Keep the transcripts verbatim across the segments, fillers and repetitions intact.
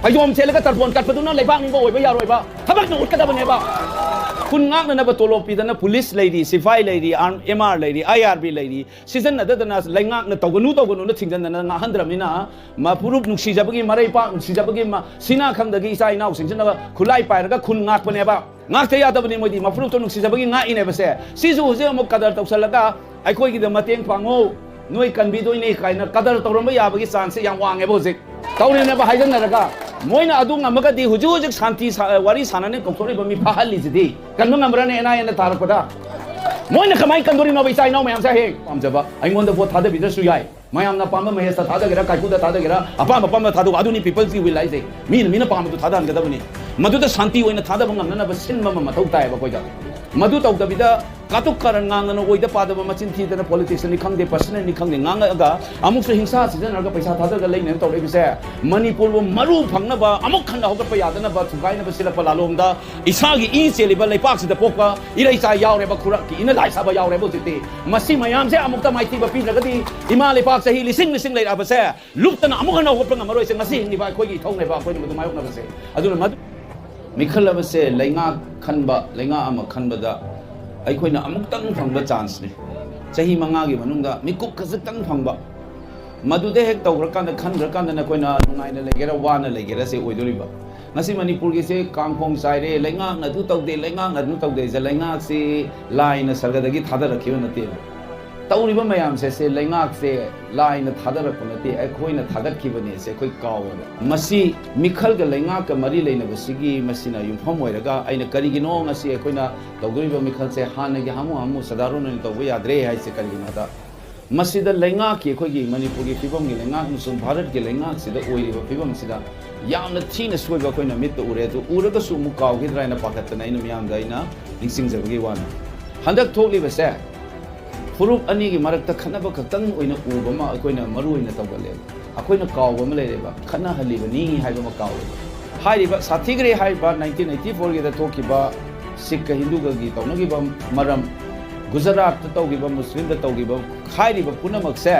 ꯐꯩꯖꯣꯝ ꯁꯦꯠꯂꯒ ꯇꯔꯄꯣꯟ ꯀꯠꯄꯗꯨꯅ ꯂꯩꯕꯥꯛ ꯅꯤꯡꯕ ꯑꯣꯏꯕ ꯌꯥꯔꯣꯏꯕ꯫ ꯊꯕꯛꯅ ꯎꯠꯀꯗꯕꯅꯦꯕ꯫ ꯈꯨꯟ ꯉꯥꯛꯅꯅꯕ ꯇꯣꯂꯣꯞ ꯄꯤꯗꯅ ꯄꯨꯂꯤꯁ ꯂꯩꯔꯤ, ꯁꯤꯐꯥꯏ ꯂꯩꯔꯤ, ꯑꯥꯔꯝ, ꯑꯦꯝ ꯑꯥꯔ ꯂꯩꯔꯤ, ꯑꯥꯏ ꯑꯥꯔ ꯕꯤ ꯂꯩꯔꯤ꯫ ꯁꯤꯖꯤꯟꯅꯗꯗꯅ ꯂꯩꯉꯥꯛꯅ ꯇꯧꯒꯅꯨ ꯇꯧꯒꯅꯨꯅ ꯊꯤꯡꯖꯤꯟꯗꯅ ꯉꯥꯛꯍꯟꯗ꯭ꯔꯕꯅꯤꯅ, ꯃꯐꯨꯔꯨꯞ ꯅꯨꯡꯁꯤꯖꯕꯒꯤ, ꯃꯔꯩꯄꯥꯛ ꯅꯨꯡꯁꯤꯖꯕꯒꯤ ꯃ-, ꯁꯤꯅꯥ ꯈꯪꯗꯒꯤ ꯏꯆꯥ ꯏꯅꯥꯎꯁꯤꯡꯁꯤꯅ ꯈꯨꯠꯂꯥꯏ ꯄꯥꯏꯔꯒ ꯈꯨꯟ ꯉꯥꯛꯄꯅꯦꯕ꯫ ꯉꯥꯛꯇ ꯌꯥꯗꯕꯅꯤ ꯃꯣꯏꯗꯤ, ꯃꯐꯨꯔꯨꯞꯇꯣ ꯅꯨꯡꯁꯤꯖꯕꯒꯤ ꯉꯥꯛꯏꯅꯦꯕꯁꯦ꯫ ꯁꯤꯁꯨ ꯍꯧꯖꯤꯛ ꯑꯃꯨꯛ ꯀꯗꯔ ꯇꯧꯁꯜꯂꯒ ꯑꯩꯈꯣꯏꯒꯤꯗ ꯃꯇꯦꯡ ꯄꯥꯡꯉꯨ, ꯅꯣꯏ ꯀꯟꯕꯤꯗꯣꯏꯅꯦ ꯀꯥꯏꯅ ꯀꯗꯔ ꯇꯧꯔꯝꯕ ꯌꯥꯕꯒꯤ ꯆꯥꯟꯁꯁꯦ ꯌꯥꯝ ꯋꯥꯡꯉꯦꯕ ꯍꯧꯖꯤꯛ꯫ ꯇꯧꯔꯤꯅꯦꯕ ꯍꯥꯏꯖꯟꯅꯔꯒ꯫ ꯃꯣꯏꯅ ꯑꯗꯨ ꯉꯝꯃꯒꯗꯤ ꯍꯧꯖꯤꯛ ꯍꯧꯖꯤꯛ ꯁꯥꯟꯇꯤ ꯁꯥ-, ꯋꯥꯔꯤ ꯁꯥꯟꯅꯅꯤ ꯀꯧꯊꯣꯔꯛꯏꯕ ꯃꯤ ꯐꯥꯍꯜꯂꯤꯁꯤꯗꯤ ꯀꯟꯕ ꯉꯝꯕ꯭ꯔꯥꯅꯦ ꯑꯦꯟ ꯑꯥꯏ ꯑꯦꯅ ꯊꯥꯔꯛꯄꯗ? ꯃꯣꯏꯅ ꯀꯃꯥꯏꯅ ꯀꯟꯗꯣꯔꯤꯅꯣꯕ ꯏꯆꯥ ꯏꯅꯥꯎ ꯃꯌꯥꯝꯁꯦ? ꯍꯌꯦꯡ ꯄꯥꯝꯖꯕ ꯑꯩꯉꯣꯟꯗ ꯚꯣꯠ ꯊꯥꯗꯕꯤꯗ꯭ꯔꯁꯨ ꯌꯥꯏ, ꯃꯌꯥꯝꯅ ꯑꯄꯥꯝꯕ ꯃꯍꯦꯁꯇ ꯊꯥꯗꯒꯦꯔꯥ, ꯀꯥꯏꯀꯨꯗ ꯊꯥꯗꯒꯦꯔꯥ, ꯑꯄꯥꯝ ꯑꯄꯥꯝꯕ ꯊꯥꯗꯣꯛꯎ, ꯑꯗꯨꯅꯤ people's will ꯍꯥꯏꯁꯦ꯫ ꯃꯤꯅ ꯃꯤꯅ ꯄꯥꯝꯕꯗꯨ ꯊꯥꯗꯍꯟꯒꯗꯕꯅꯤ꯫ ꯃꯗꯨꯗ ꯁꯥꯟꯇꯤ ꯑꯣꯏꯅ ꯊꯥꯗꯕ ꯉꯝꯅꯅꯕ ꯁꯤꯟꯕ ꯑꯃ ꯃꯊꯧ ꯇꯥꯏꯌꯦꯕ ꯑꯩꯈꯣꯏꯗ꯫ ꯃꯗꯨ ꯇꯧꯗꯕꯤꯗ ꯀꯥꯇꯨꯛ ꯀꯥꯔꯟ ꯉꯥꯡꯗꯅ, ꯑꯣꯏꯗ ꯄꯥꯗꯕ ꯃꯆꯤꯟ ꯊꯤꯗꯅ, ꯄꯣꯂꯤꯇꯤꯛꯁꯅꯤ ꯈꯪꯗꯦ, ꯄꯔꯁꯅꯦꯜꯅꯤ ꯈꯪꯗꯦ, ꯉꯥꯡꯉꯛꯑꯒ ꯑꯃꯨꯛꯁꯨ ꯍꯤꯡꯁꯥ ꯁꯤꯖꯤꯟꯅꯔꯒ ꯄꯩꯁꯥ ꯊꯥꯗꯔꯒ ꯂꯩꯅꯕ ꯇꯧꯔꯛꯏꯕꯁꯦ ꯃꯅꯤꯄꯨꯔꯕꯨ ꯃꯔꯨ ꯐꯪꯅꯕ, ꯑꯃꯨꯛ ꯍꯟꯅ ꯍꯧꯒꯠꯄ ꯌꯥꯗꯅꯕ ꯊꯨꯒꯥꯏꯅꯕ ꯁꯤꯜꯂꯛꯄ ꯂꯥꯂꯣꯡꯗ ꯏꯁꯥꯒꯤ ꯏ ꯆꯦꯜꯂꯤꯕ ꯂꯩꯄꯥꯛꯁꯤꯗ ꯄꯣꯛꯄ ꯏꯔꯩꯆꯥ ꯌꯥꯎꯔꯦꯕ, ꯈꯨꯔꯛꯀꯤ ꯏꯅ ꯂꯥꯏ ꯁꯥꯕ ꯌꯥꯎꯔꯦꯕ ꯍꯧꯖꯤꯛꯇꯤ꯫ ꯃꯁꯤ ꯃꯌꯥꯝꯁꯦ ꯑꯃꯨꯛꯇ ꯃꯥꯏꯊꯤꯕ ꯄꯤꯗ꯭ꯔꯒꯗꯤ ꯏꯃꯥ ꯂꯩꯄꯥꯛ ꯆꯍꯤ ꯂꯤꯁꯤꯡ ꯂꯤꯁꯤꯡ ꯂꯩꯔꯛꯑꯕꯁꯦ ꯂꯨꯞꯇꯅ ꯑꯃꯨꯛ ꯍꯟꯅ ꯍꯧꯒꯠꯄ ꯉꯝꯃꯔꯣꯏꯁꯦ꯫ ꯉꯁꯤ ꯍꯤꯡꯂꯤꯕ ꯑꯩꯈꯣꯏꯒꯤ ꯏꯊꯧꯅꯦꯕ ꯑꯩꯈꯣꯏꯅ ꯃꯗꯨ ꯃꯥꯌꯣꯛꯅꯕꯁꯦ꯫ ꯑꯗꯨꯅ ꯃꯗꯨ ꯃꯤꯈꯜ ꯑꯃꯁꯦ ꯂꯩꯉꯥꯛ ꯈꯟꯕ, ꯂꯩꯉꯥꯛ ꯑꯃ ꯈꯟꯕꯗ ꯑꯩꯈꯣꯏꯅ ꯑꯃꯨꯛꯇꯪ ꯐꯪꯕ ꯆꯥꯟꯁꯅꯤ꯫ ꯆꯍꯤ ꯃꯉꯥꯒꯤ ꯃꯅꯨꯡꯗ ꯃꯤꯀꯨꯞ ꯈꯖꯤꯛꯇꯪ ꯐꯪꯕ꯫ ꯃꯗꯨꯗ ꯍꯦꯛ ꯇꯧꯈ꯭ꯔꯀꯥꯟꯗ, ꯈꯟꯈ꯭ꯔꯀꯥꯟꯗ ꯅꯈꯣꯏꯅ ꯅꯨꯡꯉꯥꯏꯅ ꯂꯩꯒꯦꯔꯥ ꯋꯥꯅ ꯂꯩꯒꯦꯔꯥ ꯁꯤ ꯑꯣꯏꯗꯣꯔꯤꯕ꯫ ꯉꯁꯤ ꯃꯅꯤꯄꯨꯔꯒꯤꯁꯦ ꯀꯥꯡꯈꯣꯡ ꯆꯥꯏꯔꯦ, ꯂꯩꯉꯥꯛꯅ ꯑꯗꯨ ꯇꯧꯗꯦ, ꯂꯩꯉꯥꯛꯅ ꯑꯗꯨ ꯇꯧꯗꯦꯁꯦ, ꯂꯩꯉꯥꯛꯁꯤ ꯂꯥꯏꯅ ꯁꯔꯒꯗꯒꯤ ꯊꯥꯗꯔꯛꯈꯤꯕ ꯅꯠꯇꯦꯕ꯫ ꯇꯧꯔꯤꯕ ꯃꯌꯥꯝꯁꯦ, ꯁꯦ ꯂꯩꯉꯥꯛꯁꯦ ꯂꯥꯏꯅ ꯊꯥꯗꯔꯛꯄ ꯅꯠꯇꯦ, ꯑꯩꯈꯣꯏꯅ ꯊꯥꯒꯠꯈꯤꯕꯅꯦ ꯁꯦ ꯑꯩꯈꯣꯏ ꯀꯥꯎꯋꯦꯕ꯫ ꯃꯁꯤ ꯃꯤꯈꯜꯒ ꯂꯩꯉꯥꯛꯀ ꯃꯔꯤ ꯂꯩꯅꯕꯁꯤꯒꯤ ꯃꯁꯤꯅ ꯌꯨꯝꯐꯝ ꯑꯣꯏꯔꯒ ꯑꯩꯅ ꯀꯔꯤꯒꯤꯅꯣ ꯉꯁꯤ ꯑꯩꯈꯣꯏꯅ ꯇꯧꯗꯣꯔꯤꯕ ꯃꯤꯈꯜꯁꯦ ꯍꯥꯟꯅꯒꯤ ꯍꯥꯃꯨ ꯍꯥꯃꯨ ꯁꯥꯗꯥꯔꯣꯟ ꯑꯣꯏꯅ ꯇꯧꯕ ꯌꯥꯗ꯭ꯔꯦ ꯍꯥꯏꯁꯦ ꯀꯔꯤꯒꯤꯅꯣꯗ, ꯃꯁꯤꯗ ꯂꯩꯉꯥꯛꯀꯤ, ꯑꯩꯈꯣꯏꯒꯤ ꯃꯅꯤꯄꯨꯔꯒꯤ ꯐꯤꯕꯝꯒꯤ ꯂꯩꯉꯥꯛ ꯑꯃꯁꯨꯡ ꯚꯥꯔꯠꯀꯤ ꯂꯩꯉꯥꯛꯁꯤꯗ ꯑꯣꯏꯔꯤꯕ ꯐꯤꯕꯝꯁꯤꯗ ꯌꯥꯝꯅ ꯊꯤꯅ ꯁꯣꯏꯕ ꯑꯩꯈꯣꯏꯅ ꯃꯤꯠꯇ ꯎꯔꯦ꯫ ꯑꯗꯨ ꯎꯔꯒꯁꯨ ꯑꯃꯨꯛ ꯀꯥꯎꯈꯤꯗ꯭ꯔꯥ ꯍꯥꯏꯅ ꯄꯥꯈꯠꯇꯅ ꯑꯩꯅ ꯃꯤꯌꯥꯝꯗ ꯑꯩꯅ ꯅꯤꯡꯁꯤꯡꯖꯕꯒꯤ ꯋꯥꯅꯤ꯫ ꯍꯟꯗꯛ ꯊꯣꯛꯂꯤꯕꯁꯦ ꯐꯨꯔꯨꯞ ꯑꯅꯤꯒꯤ ꯃꯔꯛꯇ ꯈꯠꯅꯕ ꯈꯛꯇꯪ ꯑꯣꯏꯅ ꯎꯕ ꯑꯃ ꯑꯩꯈꯣꯏꯅ ꯃꯔꯨ ꯑꯣꯏꯅ ꯇꯧꯒꯜꯂꯦꯕ꯫ ꯑꯩꯈꯣꯏꯅ ꯀꯥꯎꯕ ꯑꯃ ꯂꯩꯔꯦꯕ, ꯈꯠꯅꯍꯜꯂꯤꯕꯅꯤ ꯍꯥꯏꯕ ꯑꯃ ꯀꯥꯎꯔꯦꯕ꯫ ꯍꯥꯏꯔꯤꯕ ꯁꯥꯊꯤꯈ꯭ꯔꯦ ꯍꯥꯏꯔꯤꯕ ꯅꯥꯏꯟꯇꯤꯟ ꯑꯩꯠꯇꯤ ꯐꯣꯔꯒꯤꯗ ꯊꯣꯛꯈꯤꯕ ꯁꯤꯈꯀ ꯍꯤꯟꯗꯨꯒꯒꯤ ꯇꯧꯅꯈꯤꯕ ꯃꯔꯝ, ꯒꯨꯖꯔꯥꯠꯇ ꯇꯧꯈꯤꯕ, ꯃꯨꯁꯂꯤꯝꯗ ꯇꯧꯈꯤꯕ, ꯍꯥꯏꯔꯤꯕ ꯄꯨꯝꯅꯃꯛꯁꯦ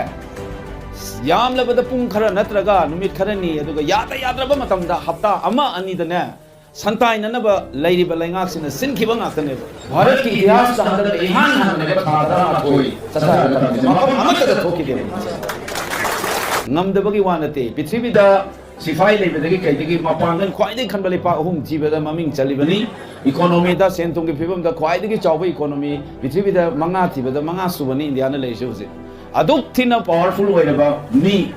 ꯌꯥꯝꯂꯕꯗ ꯄꯨꯡ ꯈꯔ ꯅꯠꯇ꯭ꯔꯒ ꯅꯨꯃꯤꯠ ꯈꯔꯅꯤ, ꯑꯗꯨꯒ ꯌꯥꯗ ꯌꯥꯗ꯭ꯔꯕ ꯃꯇꯝꯗ ꯍꯞꯇꯥ ꯑꯃ ꯑꯅꯤꯗꯅꯦ, ꯁꯟꯇꯥꯏꯅꯅꯕ ꯂꯩꯔꯤꯕ ꯂꯩꯉꯥꯛꯁꯤꯅ ꯁꯤꯟꯈꯤꯕ ꯉꯥꯛꯇꯅꯦꯕ꯫ ꯚꯥꯔꯠꯀꯤ ꯏꯇꯤꯍꯥꯁꯇ ꯍꯟꯗꯛꯅ ꯏꯍꯥꯟ ꯍꯥꯟꯕꯅꯦꯕ, ꯊꯥ ꯇꯔꯥꯃꯥꯊꯣꯏ ꯆꯠꯊꯔꯕ ꯃꯇꯝꯁꯦ ꯃꯐꯝ ꯑꯃꯠꯇꯗ ꯊꯣꯛꯈꯤꯗꯦꯕ꯫ ꯉꯝꯗꯕꯒꯤ ꯋꯥ ꯅꯠꯇꯦ, ꯄ꯭ꯔꯤꯊꯤꯕꯤꯗ ꯁꯤꯐꯥꯏ ꯂꯩꯕꯗꯒꯤ ꯀꯩꯗꯒꯤ ꯃꯄꯥꯡꯒꯜ ꯈ꯭ꯋꯥꯏꯗꯒꯤ ꯀꯟꯕ ꯂꯩꯄꯥꯛ ꯑꯍꯨꯝ ꯊꯤꯕꯗ ꯃꯃꯤꯡ ꯆꯜꯂꯤꯕꯅꯤ꯫ ꯏꯀꯣꯅꯣꯃꯤꯗ, ꯁꯦꯟ ꯊꯨꯝꯒꯤ ꯐꯤꯕꯝꯗ ꯈ꯭ꯋꯥꯏꯗꯒꯤ ꯆꯥꯎꯕ ꯏꯀꯣꯅꯣꯃꯤ, ꯄ꯭ꯔꯤꯊꯤꯕꯤꯗ ꯃꯉꯥ ꯊꯤꯕꯗ ꯃꯉꯥ ꯁꯨꯕꯅꯤ ꯏꯟꯗꯤꯌꯥꯅ ꯂꯩꯔꯤꯁꯦ ꯍꯧꯖꯤꯛ꯫ ꯑꯗꯨꯛ ꯊꯤꯅ ꯄꯥꯋꯔꯐꯨꯜ ꯑꯣꯏꯔꯕ ꯃꯤ,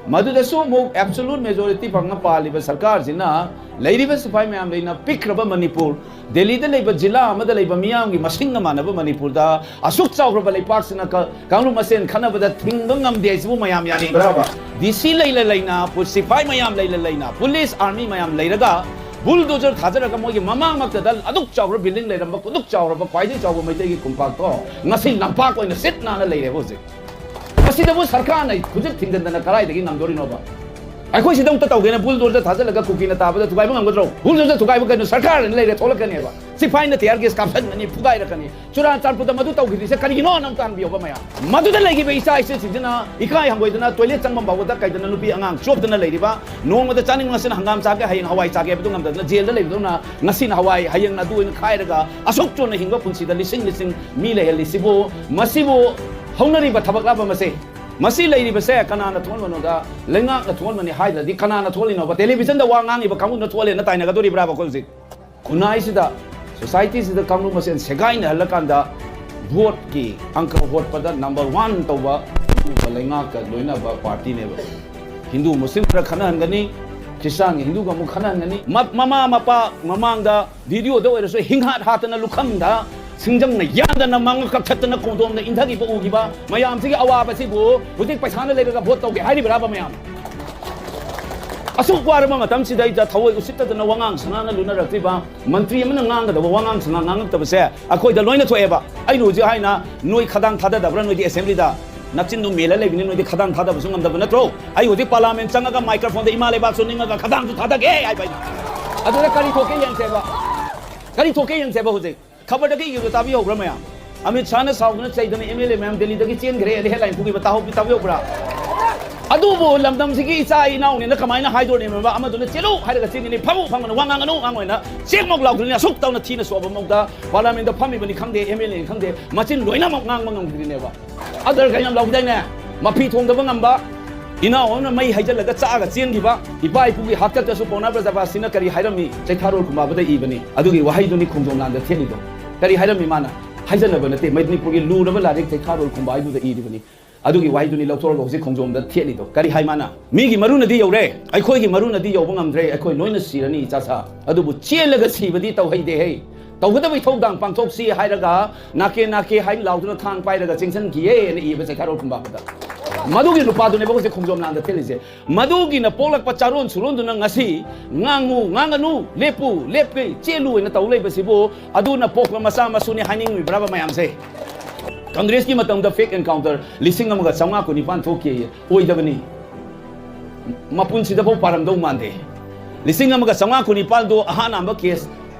ꯃꯗꯨꯗꯁꯨ ꯑꯃꯨꯛ ꯑꯦꯕꯁꯣꯂꯨꯠ ꯃꯦꯖꯣꯔꯤꯇꯤ ꯐꯪꯅ ꯄꯥꯜꯂꯤꯕ ꯁꯔꯀꯥꯔꯁꯤꯅ, ꯂꯩꯔꯤꯕ ꯁꯤꯐꯥꯏ ꯃꯌꯥꯝ ꯂꯩꯅ ꯄꯤꯛꯈ꯭ꯔꯕ ꯃꯅꯤꯄꯨꯔ, ꯗꯦꯜꯂꯤꯗ ꯂꯩꯕ ꯖꯤꯂꯥ ꯑꯃꯗ ꯂꯩꯕ ꯃꯤꯌꯥꯝꯒꯤ ꯃꯁꯤꯡꯒ ꯃꯥꯟꯅꯕ ꯃꯅꯤꯄꯨꯔꯗ ꯑꯁꯨꯛ ꯆꯥꯎꯈ꯭ꯔꯕ ꯂꯩꯄꯥꯛꯁꯤꯅ ꯀ-, ꯀꯥꯡꯂꯨꯞ ꯃꯁꯦꯟ ꯈꯟꯅꯕꯗ ꯊꯤꯡꯕ ꯉꯝꯗꯦ ꯍꯥꯏꯁꯤꯕꯨ ꯃꯌꯥꯝ ꯌꯥꯅꯤꯡꯕ꯭ꯔꯕ? ꯗꯤ ꯁꯤ ꯂꯩꯅ ꯂꯩꯅ, ꯄꯨ-, ꯁꯤꯐꯥꯏ ꯃꯌꯥꯝ ꯂꯩꯅ ꯂꯩꯅ, ꯄꯨꯂꯤꯁ ꯑꯥꯔꯃꯤ ꯃꯌꯥꯝ ꯂꯩꯔꯒ ꯕꯨꯜꯗꯣꯖꯔ ꯊꯥꯖꯔꯒ ꯃꯣꯏꯒꯤ ꯃꯃꯥꯡꯃꯛꯇꯗ ꯑꯗꯨꯛ ꯆꯥꯎꯕ ꯕꯤꯜꯗꯤꯡ ꯂꯩꯔꯝꯕ, ꯑꯗꯨꯛ ꯆꯥꯎꯔꯕ ꯈ꯭ꯋꯥꯏꯗꯒꯤ ꯆꯥꯎꯕ ꯃꯩꯇꯩꯒꯤ ꯀꯣꯝꯄꯥꯛꯇꯣ ꯉꯁꯤ ꯂꯝꯄꯥꯛ ꯑꯣꯏꯅ ꯁꯤꯠ ꯅꯥꯟꯅ ꯂꯩꯔꯦꯕ ꯍꯧꯖꯤꯛ꯫ ꯃꯁꯤꯗꯕꯨ ꯁꯔꯀꯥꯔꯅ ꯈꯨꯖꯤꯠ ꯊꯤꯡꯖꯤꯟꯗꯅ ꯀꯗꯥꯏꯗꯒꯤ ꯉꯝꯗꯣꯔꯤꯅꯣꯕ? ꯑꯩꯈꯣꯏ ꯁꯤꯗ ꯑꯃꯨꯛꯇ ꯇꯧꯒꯦꯅ ꯕꯨꯜꯗꯣꯖꯔ ꯊꯥꯖꯤꯜꯂꯒ ꯀꯨꯀꯤꯅ ꯇꯥꯕꯗ ꯊꯨꯒꯥꯏꯕ ꯉꯝꯒꯗ꯭ꯔꯣ? ꯕꯨꯜꯗꯣꯖꯔ ꯊꯨꯒꯥꯏꯕ ꯀꯩꯅꯣ? ꯁꯔꯀꯥꯔꯅ ꯂꯩꯔꯦ, ꯊꯣꯛꯂꯛꯀꯅꯦꯕ꯫ ꯁꯤꯐꯥꯏꯅ ꯇꯤꯌꯥꯔ ꯒꯦꯁ ꯀꯥꯞꯁꯟꯒꯅꯤ, ꯐꯨꯒꯥꯏꯔꯛꯀꯅꯤ꯫ ꯆꯨꯔꯥꯆꯥꯟꯄꯨꯔꯗ ꯃꯗꯨ ꯇꯧꯈꯤꯗ꯭ꯔꯤꯁꯦ ꯀꯔꯤꯒꯤꯅꯣꯅ ꯑꯝꯇ ꯍꯟꯕꯤꯌꯣꯕ ꯃꯌꯥꯝ꯫ ꯃꯗꯨꯗ ꯂꯩꯈꯤꯕ ꯏꯆꯥ ꯏꯁꯨꯁꯤꯡꯁꯤꯅ ꯏꯀꯥꯏ ꯍꯪꯒꯣꯏꯗꯅ ꯇꯣꯏꯂꯦꯠ ꯆꯪꯐꯝ ꯐꯥꯎꯕꯗ ꯀꯩꯗꯅ ꯅꯨꯄꯤ ꯑꯉꯥꯡ ꯆꯣꯞꯇꯅ ꯂꯩꯔꯤꯕ, ꯅꯣꯡꯃꯗ ꯆꯥꯅꯤꯡ ꯉꯁꯤꯅ ꯍꯪꯒꯥꯝ ꯆꯥꯒꯦ, ꯍꯌꯦꯡ ꯍꯋꯥꯏ ꯆꯥꯒꯦ ꯍꯥꯏꯕꯗꯨ ꯉꯝꯗꯗꯅ ꯖꯦꯜꯗ ꯂꯩꯕꯗꯧꯅ ꯉꯁꯤꯅ ꯍꯋꯥꯏ, ꯍꯌꯦꯡꯅ ꯑꯗꯨ ꯑꯣꯏꯅ ꯈꯥꯏꯔꯒ ꯑꯁꯨꯛ ꯆꯣꯟꯅ ꯍꯤꯡꯕ ꯄꯨꯟꯁꯤꯗ ꯂꯤꯁꯤꯡ ꯂꯤꯁꯤꯡ ꯃꯤ ꯂꯩꯍꯜꯂꯤꯁꯤꯕꯨ, ꯃꯁꯤꯕꯨ ꯍꯧꯅꯔꯤꯕ ꯊꯕꯛꯂꯕ ꯃꯁꯦ? ꯃꯁꯤ ꯂꯩꯔꯤꯕꯁꯦ ꯀꯅꯥꯅ ꯊꯣꯛꯍꯟꯕꯅꯣꯗ, ꯂꯩꯉꯥꯛꯅ ꯊꯣꯛꯍꯟꯕꯅꯤ ꯍꯥꯏꯗ꯭ꯔꯗꯤ ꯀꯅꯥꯅ ꯊꯣꯛꯍꯜꯂꯤꯅꯣꯕ? ꯇꯦꯂꯤꯚꯤꯖꯟꯗ ꯋꯥ ꯉꯥꯡꯉꯤꯕ ꯀꯥꯡꯕꯨꯅ ꯊꯣꯛꯍꯜꯂꯦꯅ ꯇꯥꯏꯅꯒꯗꯣꯔꯤꯕ꯭ꯔꯥꯕ ꯑꯩꯈꯣꯏ ꯍꯧꯖꯤꯛ? ꯈꯨꯟꯅꯥꯏꯁꯤꯗ, ꯁꯣꯁꯥꯏꯇꯤꯁꯤꯗ ꯀꯥꯡꯂꯨꯞ ꯃꯁꯦꯟ ꯁꯦꯒꯥꯏꯅꯍꯜꯂꯀꯥꯟꯗ ꯚꯣꯠꯀꯤ ꯑꯪꯀ ꯍꯣꯠꯄꯗ ꯅꯝꯕꯔ ꯋꯥꯟ ꯇꯧꯕ ꯑꯗꯨꯒꯨꯝꯕ ꯂꯩꯉꯥꯛꯀ ꯂꯣꯏꯅꯕ ꯄꯥꯔꯇꯤꯅꯦꯕ꯫ ꯍꯤꯟꯗꯨ ꯃꯨꯁꯂꯤꯝ ꯈꯔ ꯈꯠꯅꯍꯟꯒꯅꯤ, ꯈ꯭ꯔꯤꯁꯇꯥꯟꯒ ꯍꯤꯟꯗꯨꯒ ꯑꯃꯨꯛ ꯈꯠꯅꯍꯟꯒꯅꯤ꯫ ꯃ-, ꯃꯃꯥ ꯃꯄꯥ ꯃꯃꯥꯡꯗ ꯚꯤꯗꯤꯑꯣꯗ ꯑꯣꯏꯔꯁꯨ ꯍꯤꯡꯍꯥꯠ ꯍꯥꯠꯇꯅ ꯂꯨꯈꯝꯗ ꯁꯤꯡꯖꯪꯅ ꯌꯥꯟꯗꯅ ꯃꯉꯛ ꯀꯛꯊꯠꯇꯅ ꯀꯣꯟꯗꯣꯝꯅ ꯏꯟꯊꯈꯤꯕ ꯎꯈꯤꯕ ꯃꯌꯥꯝꯁꯤꯒꯤ ꯑꯋꯥꯕꯁꯤꯕꯨ ꯍꯧꯖꯤꯛ ꯄꯩꯁꯥꯅ ꯂꯩꯔꯒ ꯚꯣꯠ ꯇꯧꯒꯦ ꯍꯥꯏꯔꯤꯕ꯭ꯔꯥꯕ ꯃꯌꯥꯝ? ꯑꯁꯨꯛ ꯋꯥꯔꯕ ꯃꯇꯝꯁꯤꯗꯩꯗ ꯊꯑꯣꯏ ꯎꯁꯤꯠꯇꯗꯅ ꯋꯥꯉꯥꯡ ꯁꯉꯥꯡꯅ ꯂꯨꯅꯔꯛꯇ꯭ꯔꯤꯕ ꯃꯟꯇ꯭ꯔꯤ ꯑꯃꯅ ꯉꯥꯡꯒꯗꯕ ꯋꯥꯉꯥꯡ ꯁꯉꯥꯡ ꯉꯥꯡꯉꯛꯇꯕꯁꯦ ꯑꯩꯈꯣꯏꯗ ꯂꯣꯏꯅ ꯊꯣꯛꯑꯦꯕ꯫ ꯑꯩꯅ ꯍꯧꯖꯤꯛ ꯍꯥꯏꯅ ꯅꯣꯏ ꯈꯗꯥꯡ ꯊꯥꯗꯗꯕ꯭ꯔꯥ ꯅꯣꯏꯗꯤ ꯑꯦꯁꯦꯝꯕ꯭ꯂꯤꯗ? ꯅꯆꯤꯟꯗꯨ ꯃꯦꯜꯂ ꯂꯩꯕꯅꯤ, ꯅꯣꯏꯗꯤ ꯈꯗꯥꯡ ꯊꯥꯗꯕꯁꯨ ꯉꯝꯗꯕ ꯅꯠꯇ꯭ꯔꯣ? ꯑꯩ ꯍꯧꯖꯤꯛ ꯄꯥꯔꯂꯥꯃꯦꯟ ꯆꯪꯉꯒ ꯃꯥꯏꯀ꯭ꯔꯣꯐꯣꯟꯗ ꯏꯃꯥ ꯂꯩꯕꯥꯛꯁꯨ ꯅꯤꯡꯉꯒ ꯈꯗꯥꯡꯁꯨ ꯊꯥꯗꯒꯦ ꯍꯥꯏꯕ ꯑꯩꯅ꯫ ꯑꯗꯨꯗ ꯀꯔꯤ ꯊꯣꯛꯀꯦ ꯌꯦꯡꯁꯦꯕ, ꯀꯔꯤ ꯊꯣꯛꯀꯦ ꯌꯦꯡꯁꯦꯕ ꯍꯧꯖꯤꯛ꯫ ꯈꯕꯔꯗ ꯀꯩ ꯏꯕꯗꯣ ꯇꯥꯕꯤꯍꯧꯕ꯭ꯔꯥ ꯃꯌꯥꯝ? ꯑꯃꯤꯠ ꯁꯥꯍꯅ ꯁꯥꯎꯗꯨꯅ ꯆꯩꯗꯅ ꯑꯦꯝ ꯑꯦꯜ ꯑꯦ ꯃꯌꯥꯝ ꯗꯦꯜꯂꯤꯗꯒꯤ ꯆꯦꯟꯈ꯭ꯔꯦ ꯍꯥꯏꯅ ꯍꯦꯗꯂꯥꯏꯟ ꯄꯨꯈꯤꯕ ꯇꯥꯍꯧ-, ꯇꯥꯕꯤꯍꯧꯕ꯭ꯔꯥ? ꯑꯗꯨꯕꯨ ꯂꯝꯗꯝꯁꯤꯒꯤ ꯏꯆꯥ ꯏꯅꯥꯎꯅꯤꯅ ꯀꯃꯥꯏꯅ ꯍꯥꯏꯗꯣꯔꯤꯕꯅꯣ? ꯑꯃꯗꯨꯅ "ꯆꯦꯜꯂꯨ" ꯍꯥꯏꯔꯒ ꯆꯦꯟꯒꯅꯤ, "ꯐꯝꯃꯨ" ꯐꯝꯒꯅꯨ, "ꯋꯥ ꯉꯥꯡꯒꯅꯨ" ꯉꯥꯡꯉꯣꯏꯅ ꯆꯦꯛꯃꯣꯛ ꯂꯥꯎꯗꯣꯏꯅꯤ꯫ ꯑꯁꯨꯛ ꯇꯧꯅ ꯊꯤꯅ ꯁꯣꯛꯑꯕ ꯃꯑꯣꯡꯗ ꯄꯥꯔꯂꯤꯌꯥꯃꯦꯟꯗ ꯐꯝꯃꯤꯕꯅꯤ ꯈꯪꯗꯦ, ꯑꯦꯝ ꯑꯦꯜ ꯑꯦꯅꯤ ꯈꯪꯗꯦ, ꯃꯆꯤꯟ ꯂꯣꯏꯅꯃꯛ ꯉꯥꯡꯕ ꯉꯝꯈꯤꯗ꯭ꯔꯤꯅꯦꯕ꯫ ꯑꯗꯔ ꯀꯩꯅꯣ ꯌꯥꯝ ꯂꯥꯎꯈꯤꯗꯥꯏꯅꯦ? ꯃꯐꯤ ꯊꯣꯡꯗꯕ ꯉꯝꯕ, ꯏꯅꯥꯎ ꯑꯃꯅ ꯃꯩ ꯍꯩꯖꯤꯜꯂꯒ ꯆꯥꯛꯑꯒ ꯆꯦꯟꯈꯤꯕ, ꯏꯄꯥ ꯏꯄꯨꯒꯤ ꯍꯥꯛꯇꯛꯇꯁꯨ ꯄꯥꯎꯅꯥ ꯕ꯭ꯔꯖꯕꯥꯁꯤꯅ ꯀꯔꯤ ꯍꯥꯏꯔꯝꯃꯤ? ꯆꯩꯊꯥꯔꯣꯜ ꯈꯨꯝꯕꯥꯕꯗ ꯏꯕꯅꯤ꯫ ꯑꯗꯨꯒꯤ ꯋꯥꯍꯩꯗꯨꯅꯤ ꯈꯣꯡꯖꯣꯝ ꯂꯥꯟꯗ ꯊꯦꯠꯂꯤꯗꯣ꯫ ꯀꯔꯤ ꯍꯥꯏꯔꯝꯃꯤ ꯃꯥꯅ? ꯍꯥꯏꯖꯅꯕ ꯅꯠꯇꯦ, ꯃꯅꯤꯄꯨꯔꯒꯤ ꯂꯨꯔꯕ ꯂꯥꯏꯔꯤꯛ ꯆꯩꯊꯥꯔꯣꯜ ꯈꯨꯝꯕꯥꯏꯗꯨꯗ ꯏꯔꯤꯕꯅꯤ꯫ ꯑꯗꯨꯒꯤ ꯋꯥꯍꯩꯗꯨꯅꯤ ꯂꯧꯊꯣꯛꯑꯒ ꯍꯧꯖꯤꯛ ꯈꯣꯡꯖꯣꯝꯗ ꯊꯦꯠꯂꯤꯗꯣ꯫ ꯀꯔꯤ ꯍꯥꯏ ꯃꯥꯅ? "ꯃꯤꯒꯤ ꯃꯔꯨꯅꯗꯤ ꯌꯧꯔꯦ, ꯑꯩꯈꯣꯏꯒꯤ ꯃꯔꯨꯅꯗꯤ ꯌꯧꯕ ꯉꯝꯗ꯭ꯔꯦ, ꯑꯩꯈꯣꯏ ꯂꯣꯏꯅ ꯁꯤꯔꯅꯤ ꯏꯆꯥ ꯁꯥ꯫ ꯑꯗꯨꯕꯨ ꯆꯦꯜꯂꯒ ꯁꯤꯕꯗꯤ ꯇꯧꯍꯩꯗꯦꯍꯦ꯫ ꯇꯧꯒꯗꯕ ꯏꯊꯧꯗꯥꯡ ꯄꯥꯡꯊꯣꯛꯁꯤ" ꯍꯥꯏꯔꯒ "ꯅꯥꯀꯦ ꯅꯥꯀꯦ" ꯍꯥꯏꯅ ꯂꯥꯎꯗꯨꯅ ꯊꯥꯡ ꯄꯥꯏꯔꯒ ꯆꯦꯟꯁꯤꯟꯈꯤꯌꯦꯅ ꯏꯕ ꯆꯩꯊꯥꯔꯣꯜ ꯈꯨꯝꯕꯥꯕꯗ꯫ ꯃꯗꯨꯒꯤ ꯅꯨꯄꯥꯗꯨꯅꯦꯕ ꯍꯧꯖꯤꯛ ꯈꯣꯡꯖꯣꯝ ꯂꯥꯟꯗ ꯊꯦꯠꯂꯤꯁꯦ꯫ ꯃꯗꯨꯒꯤꯅ ꯄꯣꯛꯂꯛꯄ ꯆꯥꯔꯣꯟ ꯁꯨꯔꯣꯟꯗꯨꯅ ꯉꯁꯤ "ꯉꯥꯡꯉꯨ ꯉꯥꯡꯒꯅꯨ, ꯂꯦꯞꯄꯨ ꯂꯦꯞꯀꯦ, ꯆꯦꯜꯂꯨ" ꯍꯥꯏꯅ ꯇꯧ ꯂꯩꯕꯁꯤꯕꯨ ꯑꯗꯨꯅ ꯄꯣꯛꯄ ꯃꯆꯥ ꯃꯁꯨꯅꯤ ꯍꯥꯏꯅꯤꯡꯉꯤꯕ꯭ꯔꯕ ꯃꯌꯥꯝꯁꯦ? ꯀꯪꯒ꯭ꯔꯦꯁꯀꯤ ꯃꯇꯝꯗ fake encounter ꯂꯤꯁꯤꯡ ꯑꯃꯒ ꯆꯥꯝꯃꯉꯥ ꯀꯨꯟꯅꯤꯄꯥꯟ ꯊꯣꯛꯈꯤ꯫ ꯑꯣꯏꯗꯕꯅꯤ꯫ ꯃꯄꯨꯟꯁꯤꯗꯐꯥꯎ ꯄꯥꯔꯝꯗꯧ ꯃꯥꯟꯗꯦ꯫ ꯂꯤꯁꯤꯡ ꯑꯃꯒ ꯆꯥꯝꯃꯉꯥ ꯀꯨꯟꯅꯤꯄꯥꯟꯗꯣ ꯑꯍꯥꯟ ꯑꯍꯥꯟꯕ case